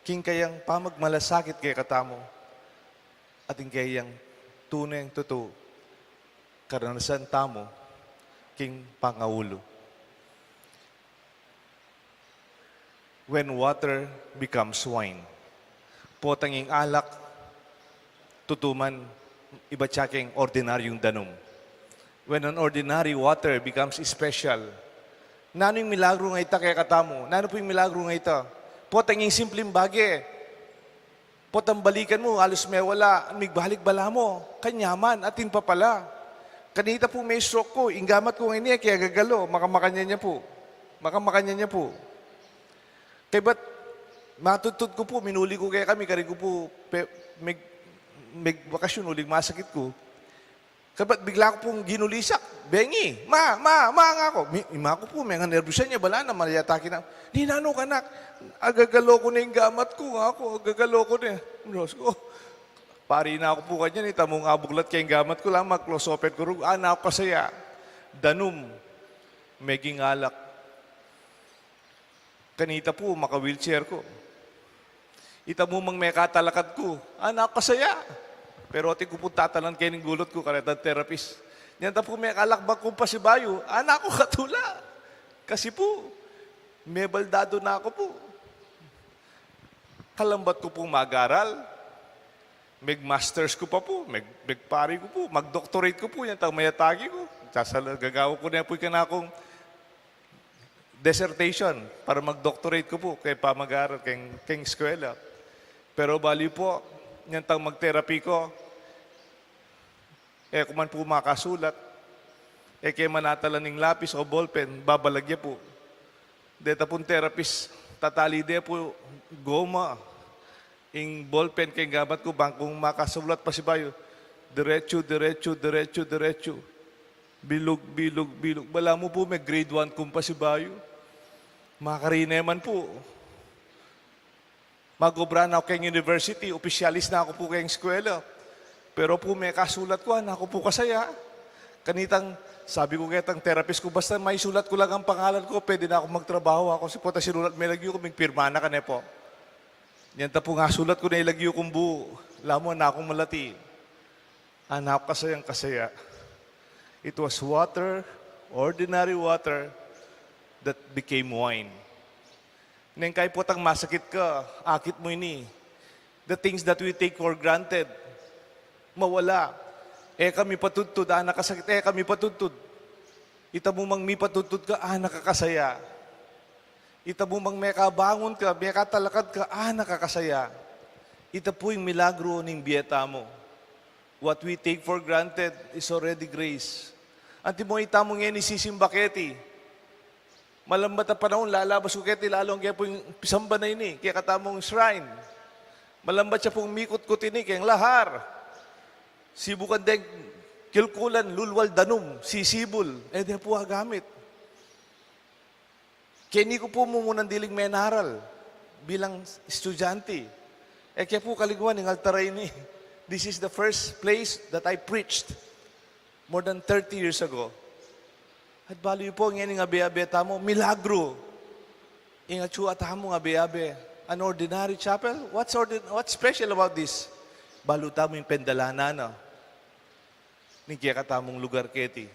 king kayang pamagmalasakit kekatamu, at ing kayang tuneng tutu karanasan tamu king pangaulu. When water becomes wine. Potang ing alak, tutu man, ibat ya keng ordinaryung danum. When an ordinary water becomes special. Nanu ing milagru nga ita kekatamu? Nanu pu ing milagru nga ita? Potang ing simpleng bage. Potang balikan mu, alos mewala, migbalik balamu, kanyaman, atin pa pala. Kanita pu me-stroke ku, ing gamat ku ngeni, e ke gagalo, makamakanyan ya pu. Makamakanyan ya pu. Kaybat, matudtud ku pu, minuli ku kekami, karin ku pu, pe, meg, megbakasyon, uling masakit ku. Kaybat bigla ku pung ginulisak, bengi, "Ma, ma, ma," nga ku. Mi-, ima ku pu, menganerbyusan ya, bala na, malyatake na. "Ninanu ka, anak?" "Agagalo ku ne ing gamat ku," nga ku, "agagalo ku ne." Diyos ku, pari na ku pu kanyan, ita mung abuklat keng gamat ku, la, mag-close open ku rugyan, anak ku kasaya. Danum, meging alak. Kanita pu, maka-wheelchair ku. Ita mu mang mekatalakad ku, anak ku kasaya. Pero atin ku pu tatalan keni ing gulut ku, karetang therapist. Nyang ta pu mekalakbang kung pasibayu, anak ku katula. Kasi pu, mebaldado na ku pu. Kalambat ku pung mag-aral, meg-masters ku pa pu, meg-, megpari ku pu, mag-doctorate ku pu, nyang ta mayatake ku. Sasala-, gagawan ku ne pu ing kanakung dissertation para mag-doctorate ku pu, keng pamag-aral, keng, keng eskwela. Pero bali pu, nyang tang mag-therapy ku, e ku man pu makasulat, e ke manatalan ing lapis o ballpen, babalag ya pu. Deta pung therapist, tatali de pu goma, ing ballpen keng gamat ku, bang ku makasulat pasibayu. Diretsu, diretsu, diretsu, diretsu. Bilug, bilug, bilug. Balamu pu, me-grade one kung pasibayu. Makarine man pu. Mag-obra na ku keng university, opisyalis na ku pu keng eskwela. Pero pu, mekasulat ku, anak ku pu kasaya. Kanitang, sabi ku ketang therapist ku, basta maisulat ku lang ing pangalan ku, pwede na kung magtrabahu. Aku, si pota sinulat me lagyu ku, migpirma na ka ne pu. Nyang ta pung asulat ku ne ing lagyu kung bu, lamu na kung malati. Anak ku kasayang kasaya. It was water, ordinary water, that became wine. Neng kaybat potang masakit ka, akit mu ini. The things that we take for granted, mawala. E ka mipatudtud, anak kasakit, e ka mipatudtud. Ita mu mang mipatudtud ka, anak ka kasaya. Ita mu mang mekabangun ka, mekatalakad ka, anak ka kasaya. Ita pu ing milagru ning bie tamu. What we take for granted is already grace. Antimo ita mu ngeni sisimba keti. Malambat a panaun, lalabas ku keti, lalu ke pung pisamba na ini, kekatamung shrine. Malambat ya pung mikut-kut ini keng lahar. Sibukan deng kilkulan, lulwal danum, sisibul, e de pu agamit. Keni ku pu mumunang diling menaral bilang estudyante. E ke pu kaliguan ing altar a ini. This is the first place that I preached more than thirty years ago. At balu yu pu, ngeni ing abe-abe tamu, milagru. Ing atyu tamu ing abe-abe. An ordinary chapel? What's ordi-, what's special about this? Balu tamu ing pendalanan na ning kekatamung lugar keti.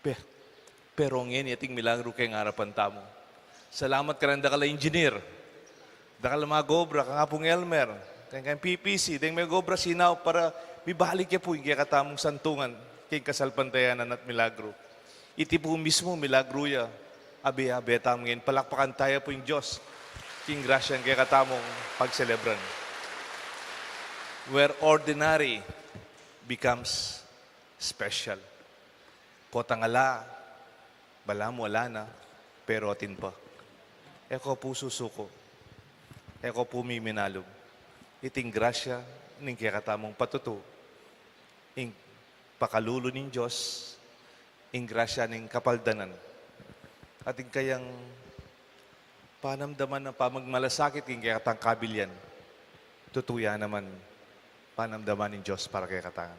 Pe-, pero ngeni ating milagru keng arapan tamu. Salamat kareng dakal a engineer, dakal a mag-obra, kang Apung Elmer, kang, kang P P C, deng mag-obra sinao para mibalik ya pu ing kekatamung santungan king kasalpantayanan at milagru. Iti pu mismu milagru ya, abe-abe tamu ngeni, palakpakan taya pu ing Dios king grasya ning kekatamung pagselebran. Where ordinary becomes special. Kota nga ala, balamu ala na, pero atin pa. E ko pu susuku, e ko pu miminalub. Iting grasya ning kekatamung patutu, ing pakalulu ning Dios, ing grasya ning kapaldanan, at ing kayang panamdaman a pamagmalasakit king kekatang kabilian. Tutu ya naman panamdaman ning Dios para kekatamu.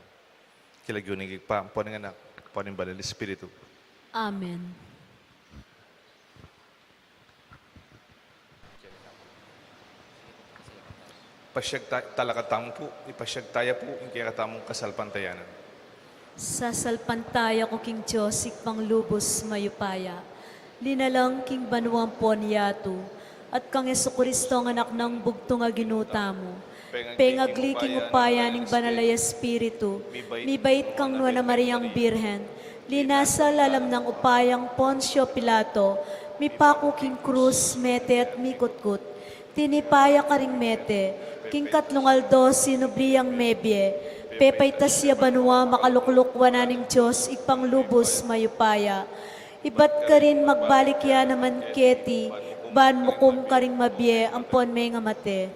King lagyu ning Ibpa, ampo ning Anak, ampo ning Banal Espiritu. Amen. Pasiag ta-, talakad tamu pu, ipasiag taya pu ing kekatamung kasalpantayanan. Sasalpantaya ku king Dios, Ibpang lubus mayupaya, linalang king banua ampon yatu, at kang Jesucristo, a Anak nang bugtung a Ginu tamu, pengagli king upaya ning Banal a Espiritu, mibait kang Nuan a Mariang Birhen, linasa lalam nang upayang Poncio Pilato, mipaku king krus, mete at mikutkut. Tinipa ya karing mete, king katlung aldo sinubli yang mebie, pepaitas ya banua, makalukluk wanan ning Dios, Ibpang lubus mayupaya. Ibat karin magbalik ya naman keti, ban mukum karing mabie ampon mengamate.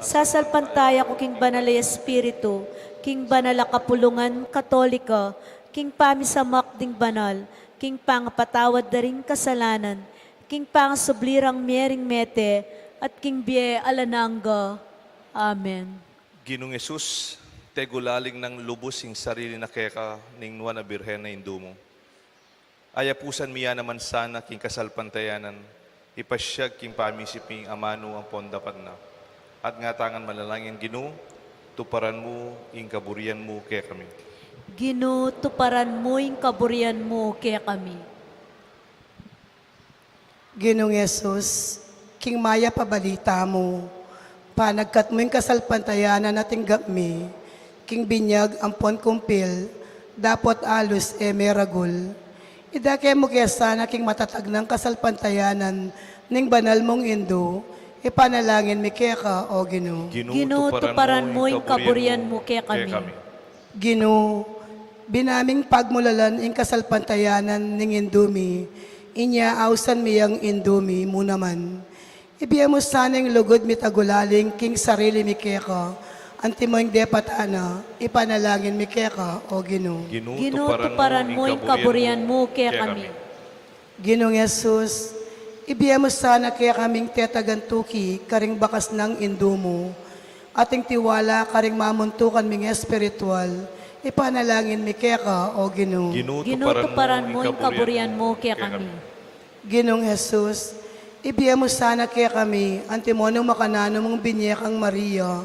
Sasalpantaya ku king Banal a Espiritu, king banal a kapulungan Katolika, king pamisamak ding banal, king pangapatawad da ring kasalanan, king pangasubli rang mie ring mete, at king bie alang angga. Amen. Ginung Jesus, tegulaling nang lubus ing sarili na keka ning Nuan a Birhen a Indu mu. Ayapusan mi ya naman sana king kasalpantayanan, ipasiag king pamisip ming amanu ampon dapat na. At ngatamu ngan manalangin, Ginu, tuparan mu ing kaburian mu kekami. Ginu, tuparan mu ing kaburian mu kekami. Ginung Jesus, king mayap a balita mu, panagkat mu ing kasalpantayanan a tinggap mi, king binyag ampon kumpil, dapot alus e meragul. Idake mu ke sana king matatag nang kasalpantayanan ning banal mung Indu, ipanalangin mi keka, o Ginu. Ginu, tuparan mu ing kaburian mu kekami. Ginu, bina ming pagmulalan ing kasalpantayanan ning Indu mi, inya ausan mi yang Indu mi mu naman. Ibie mu sana ing lugud mi tagulaling king sarili mi keka, antimo ing depatan na, ipanalangin mi keka, o Ginu. Ginu, tuparan mu ing kaburian mu kekami. Ginung Jesus, ibie mu sana kekaming tetagan tuki karing bakas nang Indu mu, at ing tiwala karing mamuntukan ming espiritual, ipanalangin mi keka, o Ginu. Ginu, tuparan mu ing kaburian mu kekami. Ginung Jesus, ibie mu sana kekami, antimo nung makananu mung binie kang Maria,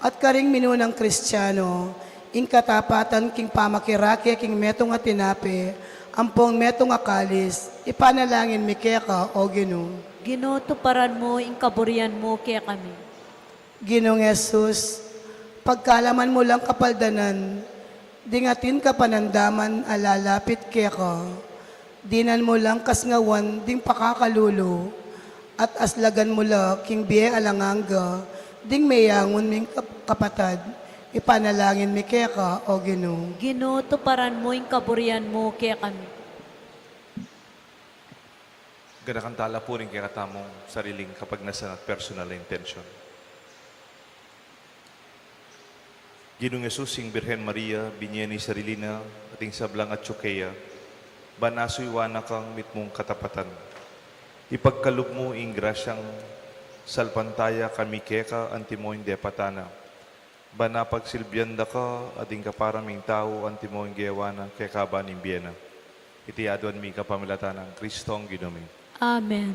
at karing minunang Kristiano, ing katapatan king pamakirake king metung a tinape, ampong metung a kalis, ipanalangin mi keka, o Ginu. Ginu, tuparan mu ing kaburian mu kekami. Ginung Jesus, pagkalaman mu lang kapaldanan, ding atin kapanandaman a lalapit keka, dinan mu lang kasngawan ding pakakalulu, at aslagan mu la king bie alang angga ding meyangun ming kap-, kapatad, ipanalangin mi keka, o Ginu. Ginu, tuparan mu ing kaburian mu kekami. Ganakan tala pu ring kekatamung sariling kapagnasan at personal na intensyon. Ginung Jesus, ing Birhen Maria, binie ne ing sarili na at ing sablang atyu keya, ban asuyuan na kang mitmung katapatan. Ipagkalub mu ing grasyang salpantaya kami keka antimo ing depatan na, ban apagsilbian da ka at ing kapara ming tau antimo ing gewa na keka ban ing bie na. Iti aduan mi kapamilatan nang Kristong Ginu mi. Amen.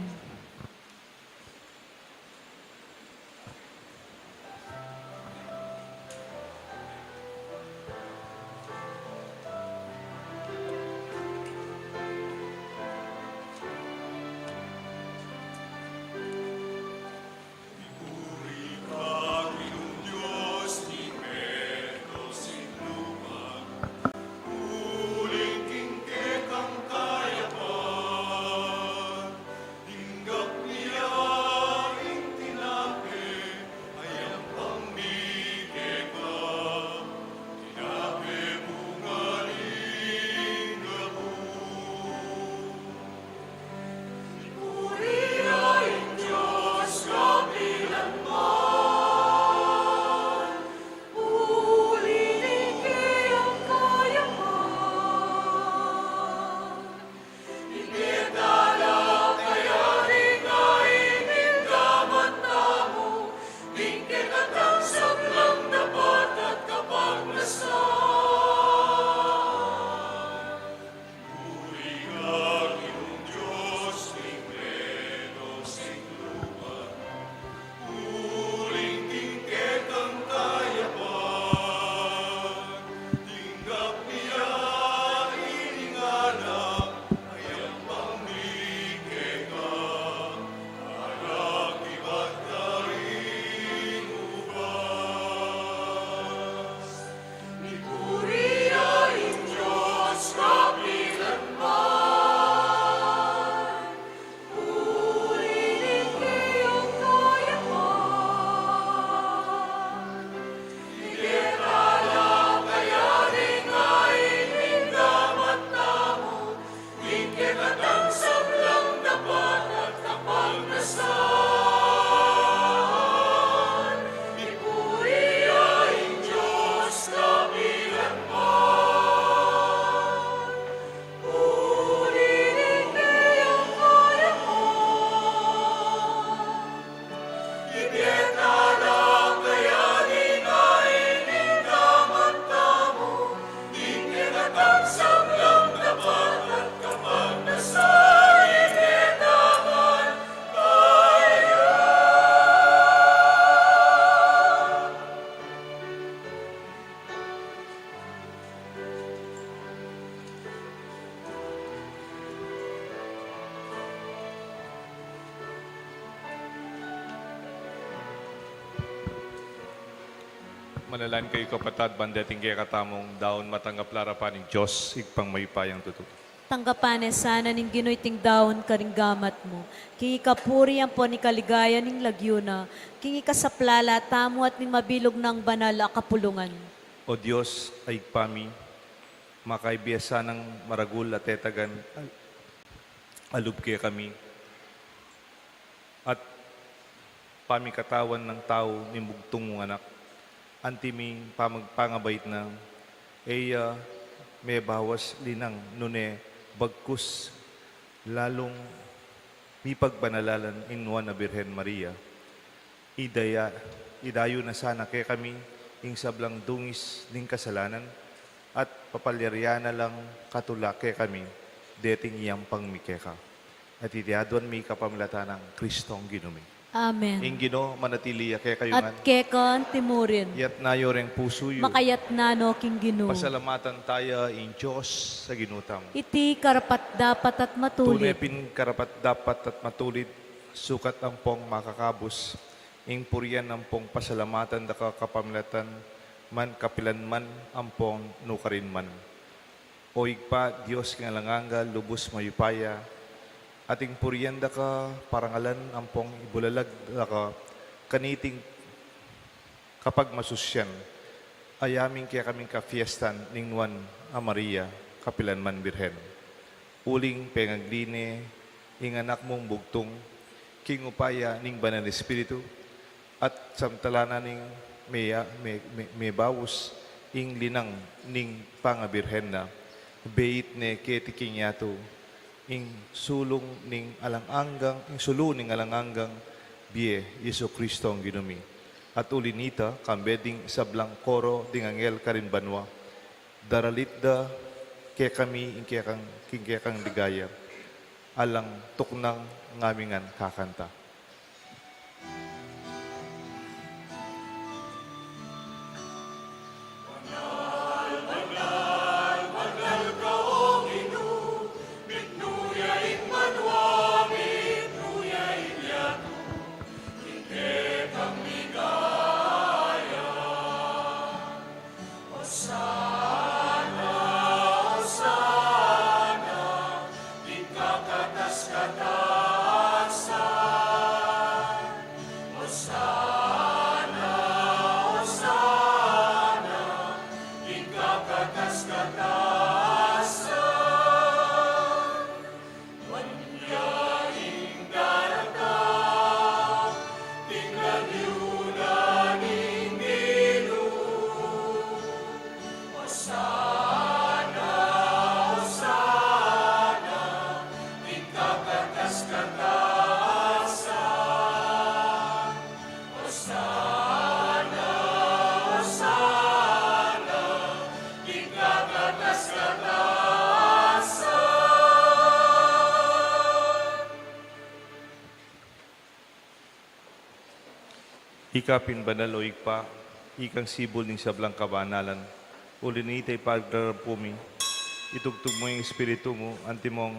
Manalangin kayu, kapatad, ban deting kekatamung daun matanggap la arapan ning Dios, Ibpang mayupayang tutu. Tanggapan na sana ning Ginu iting daun karing gamat mu, king ikapuri ampon ikaligaya ning lagyu na, king ikasaplala tamu at ning mabilug nang banal a kapulungan. O Dios, a Ibpa mi, makaibie sanang maragul a tetagan a lub kekami, at pamikatawan nang tau ning bugtung mung Anak, anti ming pamag-, pangabait na, e ya mebawas linang nune bagkus lalung mipagbanalan ing Nuan a Birhen Maria. Idaya-, idayu na sana kekami ing sablang dungis ning kasalanan, at papalyarian na lang katula kekami deting iyampang mi keka. At iti aduan mi kapamilatan nang Kristong Ginu mi. Amen. Ing Ginu manatili ya kekayu ngan. At keka antimurin. Yatna yu reng pusu yu. Makayatna no king Ginu. Pasalamatan taya ing Dios a Ginu tamu. Iti karapat-dapat at matulid. Tune pin karapat-dapat at matulid, sukat ampong makakabus, ing purian ampong pasalamatan da ka kapamilatan man, kapilan man, ampong nukarin man. O Ibpa, Dios king alang angga, lubus mayupaya, at ing purian da ka, parangalan ampong ibulalag da ka kaniting kapagmasusyan, ayaming kekaming kafiestan ning Nuan a Maria, kapilan man Birhen. Uling pengagli ne ing Anak mung bugtung king upaya ning Banal Espiritu, at samantala na ning meya-, me-, me-, mebawas ing linang ning pangabirhen na, beit ne keti king yatu ing sulung ning alang anggang, ing sulu ning alang anggang bie, Jesucristo a Ginu mi. At uli nita, kambe ding sablang koro ding anghel karin banua, daralit da kekami ing kekang, king kekang ligaya. Alang tuknang ngamingan kakanta. Ika pin banal, o Ibpa, ikang sibul ning sablang kabanalan. Uli nita, ipagdarap mi, itubud mu ing Espiritu mu, antimong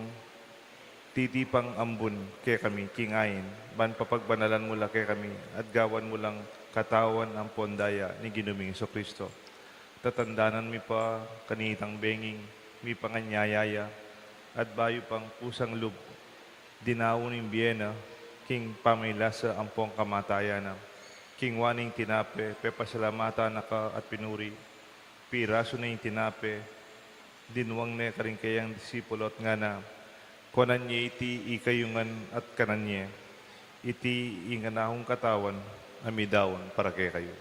titipang ambun kekami king ain, ban papagbanalan mu la kekami, at gawan mu lang katawan ampon daya ning Ginu ming Jesucristo. Tatandanan mi pa kanitang benging mipanganyaya ya, at bayu pang kusang lub, dinaun ing bie na king pamaglasa ampong kamatayan na. King wa ning tinape, pepasalamatan na ka at pinuri, pirasu ne ing tinape, dinwang ne karing kayang disipulo at ngana, kuanan ye iti ikayu ngan at kanan ye. Iti ing kanakung katawan a midaun para kekayu.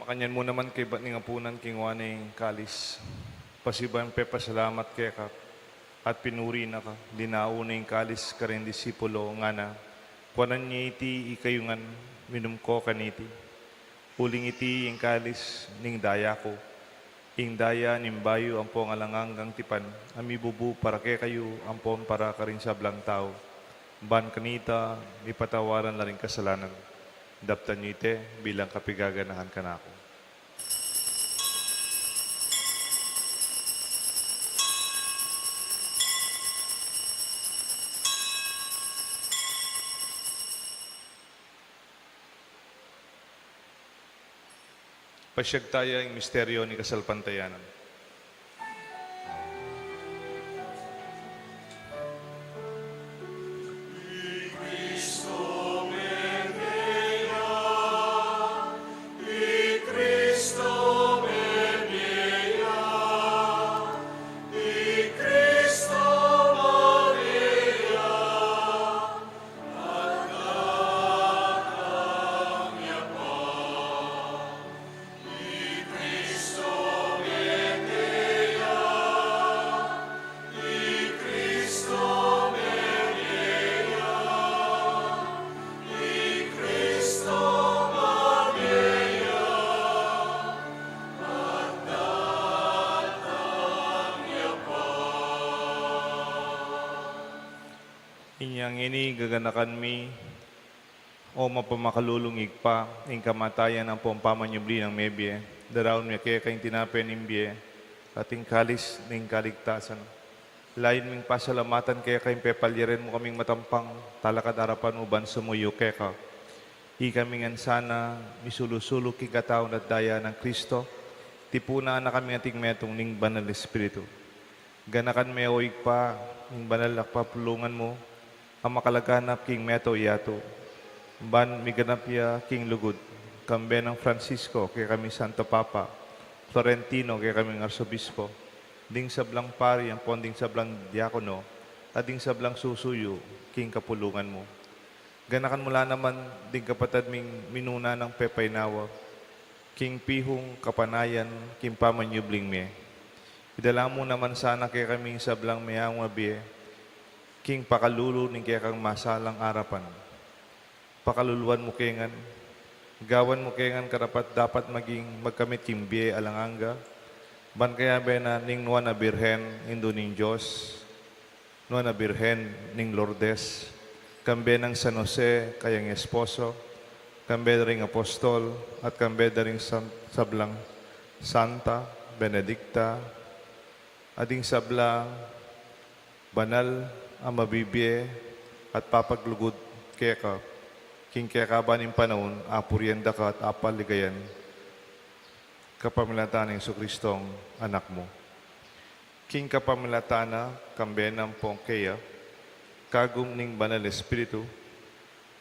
Makanyan mu naman kaybat ning apunan, kinua ne ing kalis, pasibayu pepasalamat keka, at pinuri na ka, dinaun ne ing kalis karing disipulo, ngana, kuanan ye iti ikayu ngan, minum ko kaniti. Uling iti ing kalis ning daya ku, ing daya ning bayu ampong alang anggang tipan, a mibubu para kekayu ampon para karing sablang tau, ban kanita mipatawaran la ring kasalanan. Daptan yu iti bilang kapaganakan kanaku. Pasiag taya ing misteryo ning kasalpantayanan. Inya ngeni gaganakan mi, O mapamakalulung Ibpa, ing kamatayan ampong pamanyubli nang mebie, daraun mi keka ing tinape ning bie, at ing kalis ning kaligtasan. Layun ming pasalamatan keka ing pepalyari mu kaming matampang talakad king arapan mu ban sumuyu keka. Ikami ngan sana misulu-sulu king katawan at daya nang Kristo, tipunan na kami anting metung ning Banal Espiritu. Ganakan me, o Ibpa, ing banal a kapulungan mu, a makalaganap king meto yatu. Ban miganap ya king lugud, kambe nang Francisco, kekaming Santo Papa, Florentino, kekaming Arsobispo, ding sablang pari ampon ding sablang diakono, at ding sablang susuyu king kapulungan mu. Ganakan mu la naman ding kapatad ming minuna nang pepainawa king pihung kapanayan king pamanyubling mie. Idala mu naman sana kekaming sablang meaung a bie king pakalulu ning kekang masalang arapan. Pakaluluan mu ke ngan, gawan mu ke ngan karapat-dapat maging magkamit king bie alang angga, ban kayabe na ning Nuan a Birhen, Indu ning Dios, Nuan a Birhen ning Lourdes, kambe nang San Jose, kayang esposo, kambe da ring apostol, at kambe da ring san-, sablang Santa Benedicta, at ding sablang banal a mabibie at papaglugud keka, king kekaban ning panaun, apurian da ka at apaligayan, kapamilatan nang Jesucristong Anak mu. King kapamilatan na, kambe na ampon keya, kagum ning Banal Espiritu,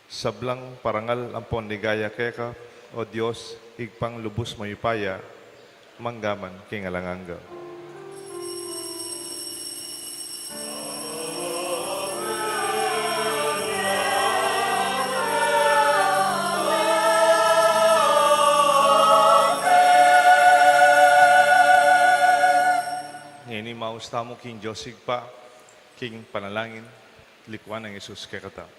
sablang parangal ampon ligaya keka, O Dios, Ibpang lubus mayupaya, mangga man king alang angga. Ngeni maus tamu king Dios Ibpa, king panalangin, likuan nang Jesus kekatamu.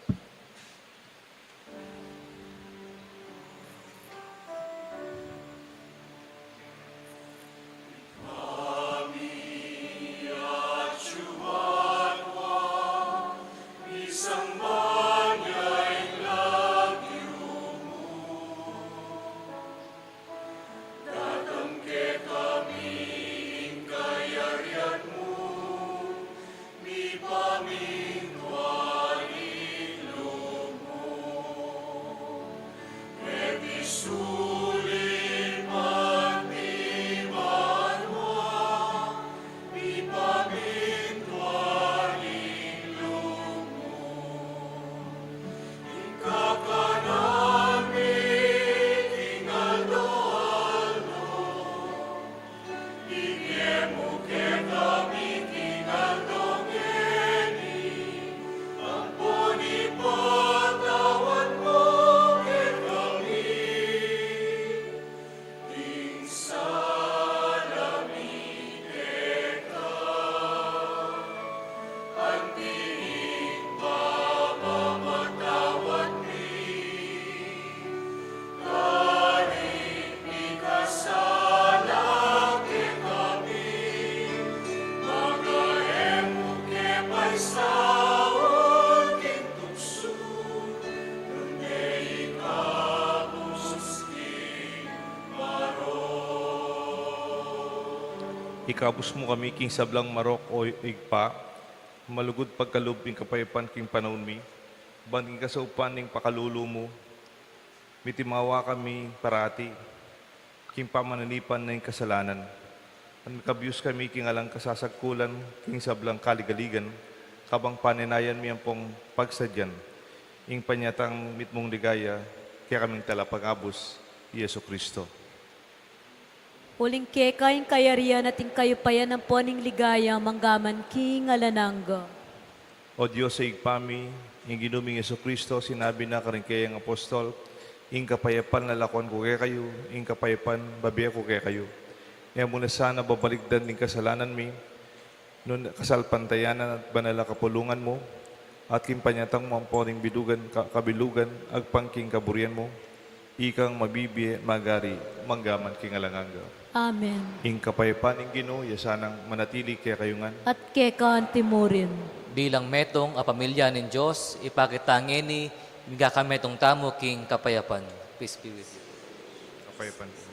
Datang kekami ing kayarian mu, mipamintuan ing lub mu. Keti sulip anti banua, mipamintuan ing lub mu. Ing kakanan mi king aldo-aldo, ibie mu kekami king aldo ngeni, ampon ipatawad mu kekami ing sala mi keka, anti ing pamamatawad mi karing mikasala kekami, manga e mu ke paisaul king tuksu, nune ikabus king marok. Ikabus mu kami king sablang marok, O Ibpa, malugud pagkalub ing kapayapan king panaun mi, ban king kasaupan ning pakalulu mu, mitimawa kami parati king pamanalipan ning kasalanan. At makabius kami king alang kasasagkulan, king sablang kaligaligan, kabang panenayan mi ampong pagsadyan ing panyatang mitmung ligaya, kekaming Talapagkabus, Jesucristo. Uling keka ing kayarian at ing kayupayan ampon ing ligaya manggaman king alang angga. O Dios a Ibpa mi, ing Ginu ming Jesucristo, sinabi na karing keyang apostol, ing kapayapan lalakwan ku kekayu, ing kapayapan bibie ku kekayu. E mu na sana babalikdan ing kasalanan mi, nune kasalpantayanan at banal a kapulungan mu, at king panyatang mu ampon ring bilugan ka-, kabilugan, agpang king kaburian mu, ikang mabibie, magari, manggaman king alang angga. Amen. Ing kapayapan ning Ginu, iya sanang manatili kekayu ngan. At keka anti murin. Bilang metung a pamilya ning Dios, ipakit ta ngeni, migakametung tamu king kapayapan. Peace be with you. Kapayapan.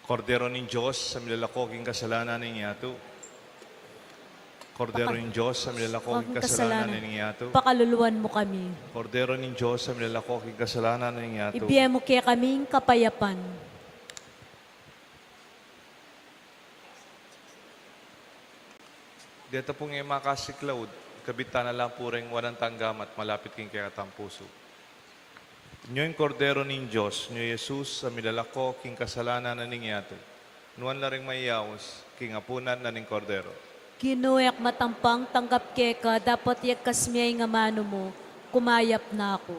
Kordero ning Dios, a milalako king kasalanan ning yatu. Kordero ning Dios, a milalako king kasalanan ning yatu. Pakaluluan mu kami. Kordero ning Dios, a milalako king kasalanan ning yatu. Ibie mu kekami ing kapayapan. Deta pung e makasiklaud, ikabit ta na la pu ring wanan tang gamat malapit king kekatang pusu. Nyo ing Kordero ning Dios, nyo i Jesus, a milalako king kasalanan na ning yatu. Nuan la ring mayayaus king apunan na ning Kordero. Ginu, e ku matampang tanggap keka, dapot yagkas me ing amanu mu, kumayap na ku.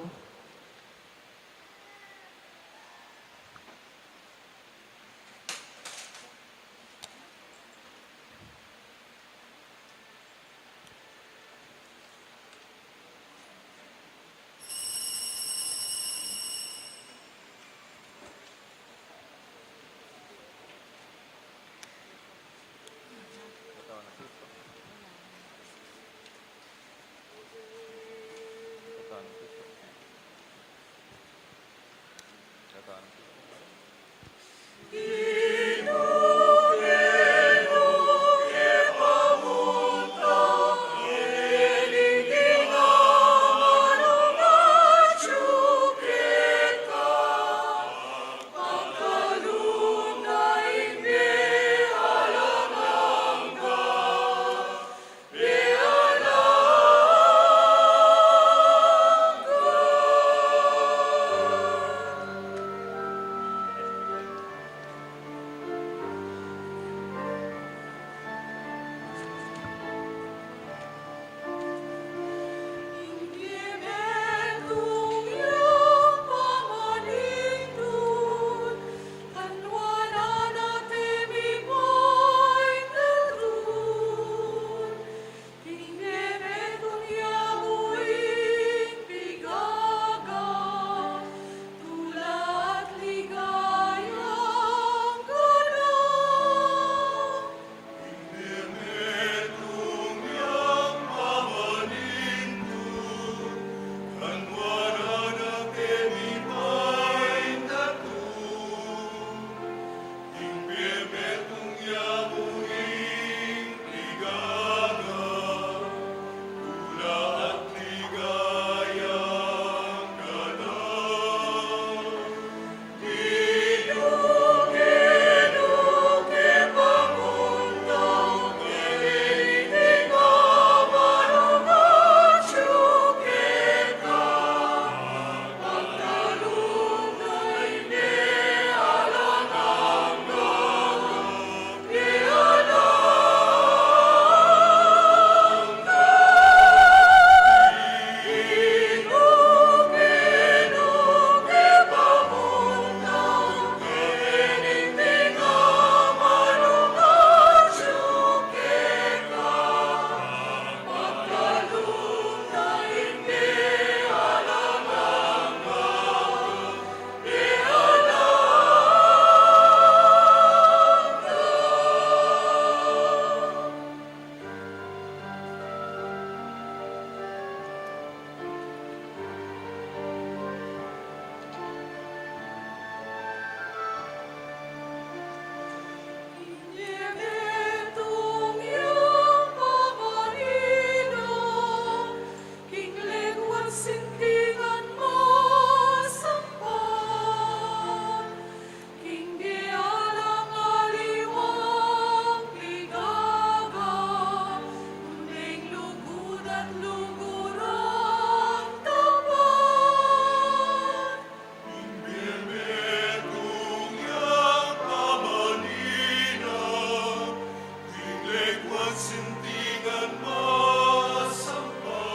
Kuat sintingan masampa,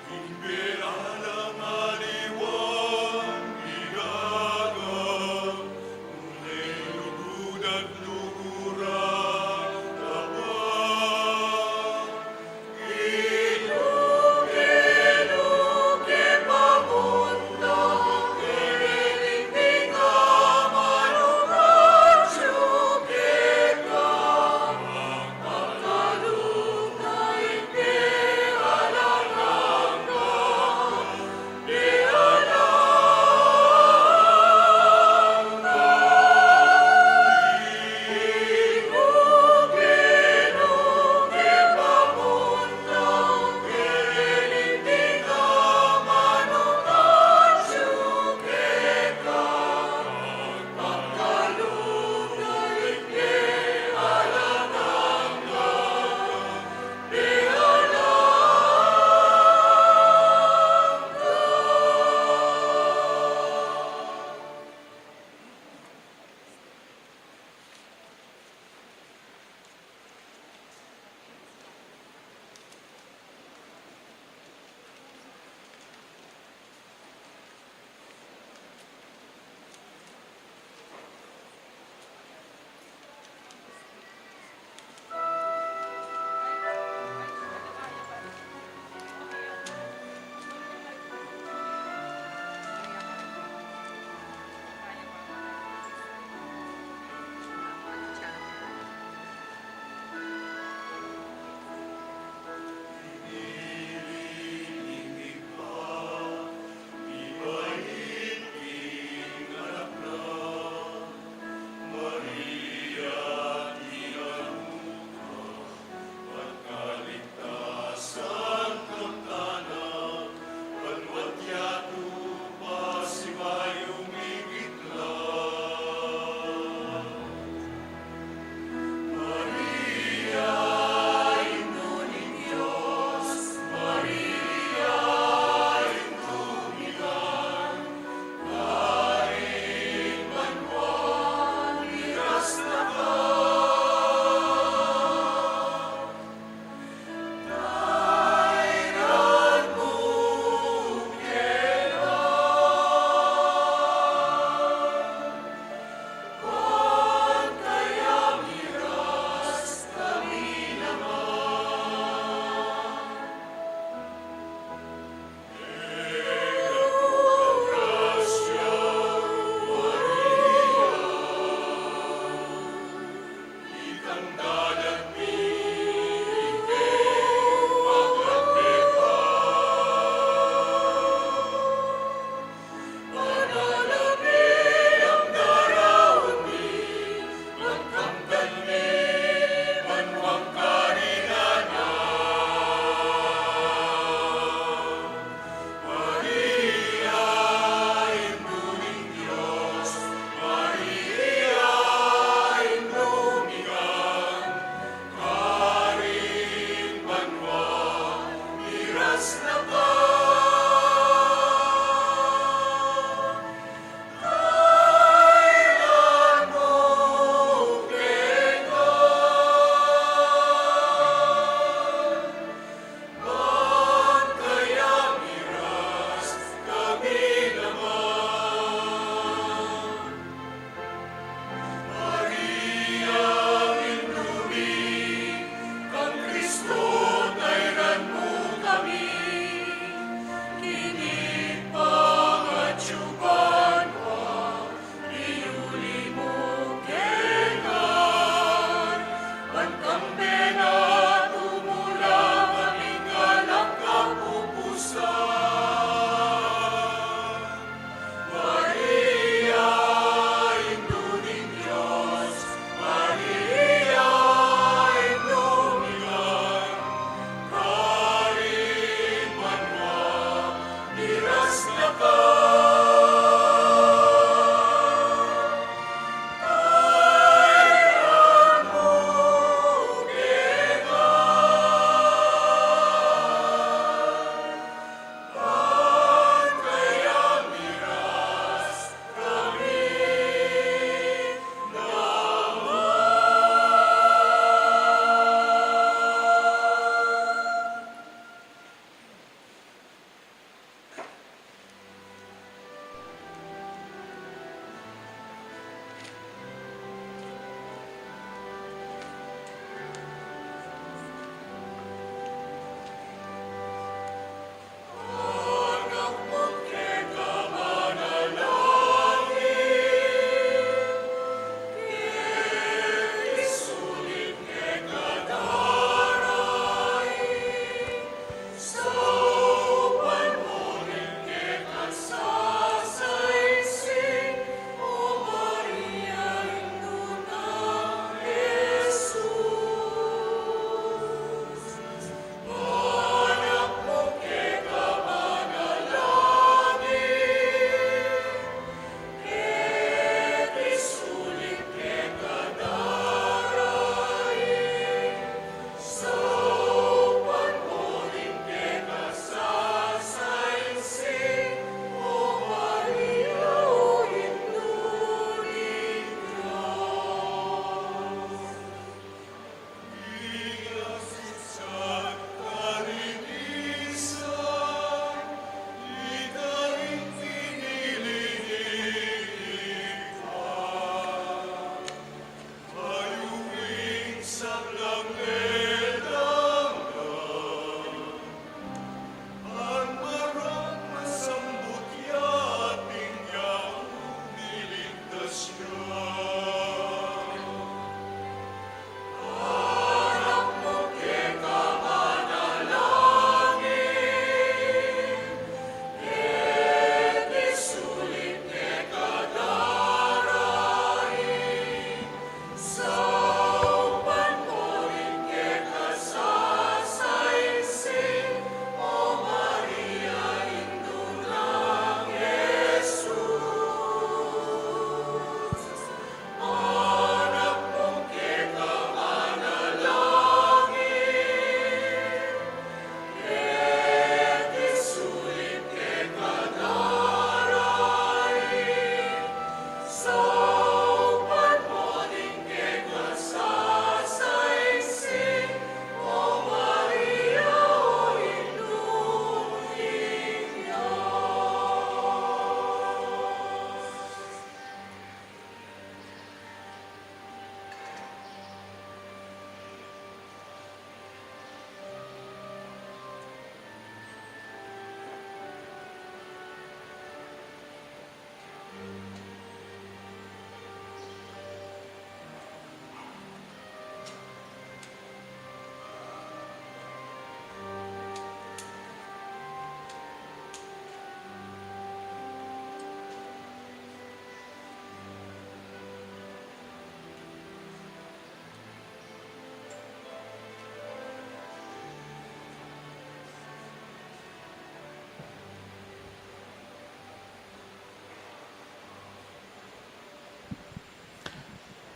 impera lang aliwang bigaga, lugud at luguran, Ama.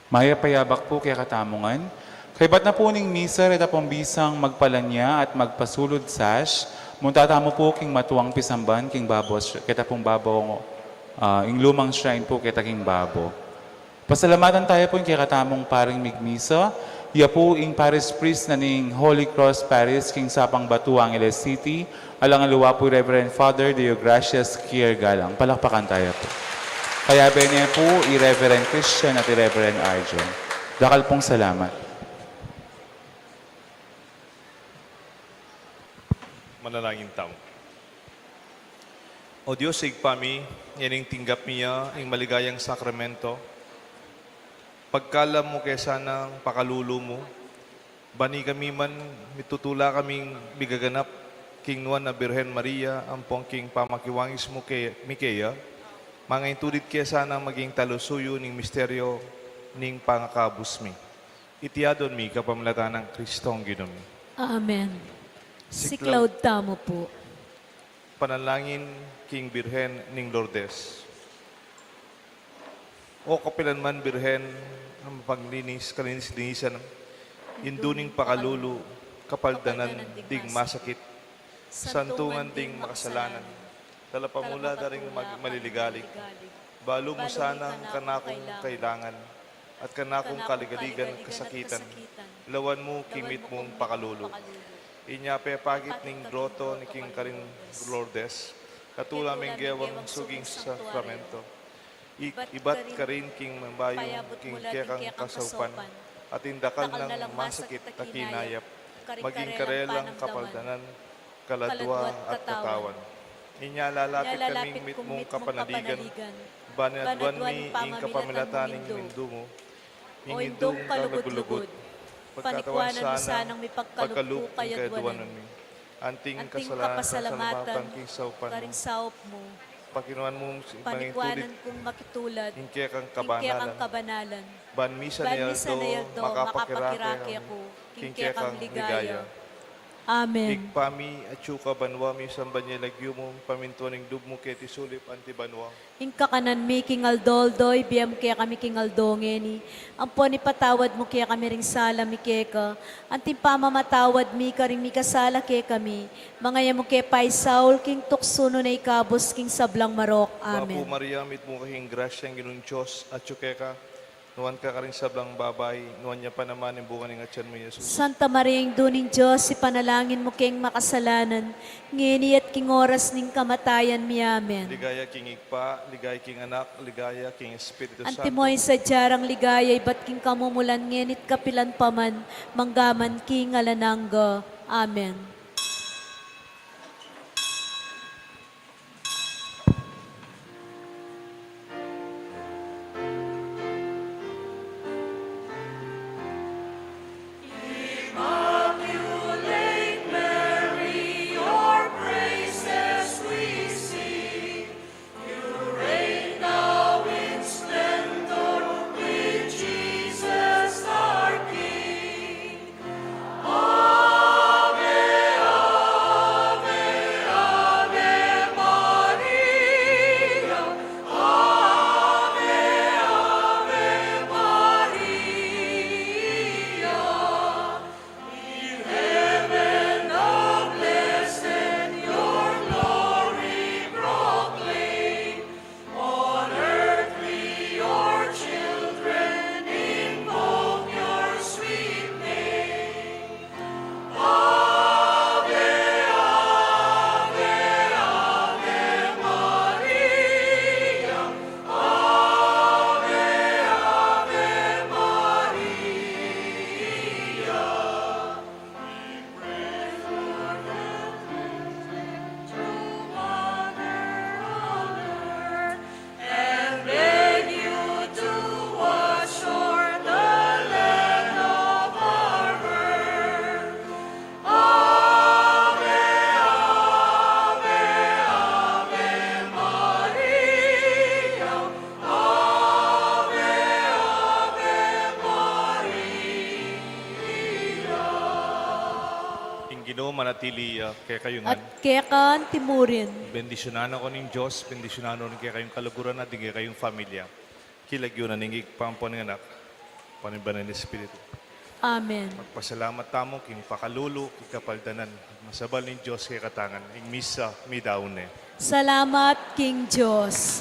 Mayap a yabak pu kekatamu ngan. Kaybat na pu ning misa, reta pung bisang magpalanya at magpasulud sas, munta tamu pu king matuang pisamban king babo, keta pung babo, ah, ing lumang shrine pu keta king babo. Pasalamatan taya pu ing kekatamung paring migmisa, ya pu ing parish priest na ning Holy Cross Parish king Sapang Bato, Angeles City, alang aliwa pu i Reverend Father Deogracias Kier Galang. Palakpakan taya pu. Kayabe ne pu i Reverend Christian at i Reverend Arjun. Dakal pung salamat. Manalangin tamu. O Dios, Ibpa mi, ngening tinggap mi ya ing maligayang sakramento, pagkalam mu ke sanang pakalulu mu, ban ikami man mitutula kaming migaganap king Nuan a Birhen Maria ampong king pamakiwangis mu ke, mi keya, mangaintulid ke sanang maging talusuyu ning misteryo ning pangakabus mi. Iti adwan mi kapamilatan nang Kristong Ginu mi. Amen. Siklaud tamu pu. Panalangin king Birhen ning Lourdes. O kapilan man Birhen a mapaglinis, kalinis-linisan, indu ning pakalulu, kapaldanan ding masakit, santungan ding makasalanan, talapamula da ring mag-, maliligalig, balu mu sanang kanakung kailangan, at kanakung kaligaligan at kasakitan, lawan mu king mitmung pakalulu. Inya pepakit ning groto ning king karing Lourdes, katula ming gewang suging sakramento. I-, ibat karin king mabayung king kekang kasaupan, at ing dakal nang masakit a kinayap, maging karelang kapaldanan, kaladua at katawan. Inya lalapit kaming mitmung kapanaligan, ban adwan mi ing kapamilatan ning indu mu, ing indung kalugud-lugud, pagkatawan mu sanang mipagkalub king kayadwanan mi. Anting kasalamatan king saupan mu. Pakinuan mung mangintulid king kekang kabanalan. Ban misan a aldo makapakirake ku king kekang ligaya. Amen. Ibpa mi, atsu ka banua, misamban ya ing lagyu mu, pamintuan ing lub mu keti sulip anti banua. Ing kakanan mi king aldo-aldo, ibie mu kekami king aldo ngeni. Ampon ipatawad mu kekami ring sala mi keka, anti ing pamamatawad mi karing mikasala kekami. Manga e mu ke paisaul king tuksu, nune ikabus king sablang marok. Amen. Bapu Maria, mitmu ka king grasya, ing Ginung Dios atsu keka. Nuan ka karing sablang babai, nuan ya pa naman ing bunga ning atian mu, Jesus. Santa Maria, Indu ning Dios, ipanalangin mu keng makasalanan, ngeni at king oras ning kamatayan mi. Amen. Ligaya king Ibpa, ligaya king Anak, ligaya king Espiritu Santo. Antimo ing sadya rang ligaya ibat king kamumulan, ngeni at kapilan pa man, mangga man king alang angga. Amen. Immaculate Mary, your praises we sing. You reign now in splendor with Jesus our King. Ave, ave, ave Maria. Ave, ave Maria. In heaven the blessed your glory proclaim. On earth we, your children, invoke your sweet name. Ave, ave, ave Maria. Ave, ave Maria. And beg you to watch o'er the land of our birth. Ave, ave, ave Maria. Ave, ave Maria. Ing Ginu manatili ya kekayu ngan. At keka anti murin. Bendisyunan na kayu ning Dios, bendisyunan na rin kekayung kaluguran at ding kekayung familia. King lagyu na ning Ibpa, ampo ning Anak, Panuin banal a Espiritu. Amen. Magpasalamat tamu king pakalulu, king kapaldanan, masabal ning Dios kekatamu ngan. Ing misa, midaun ne. Salamat king Dios.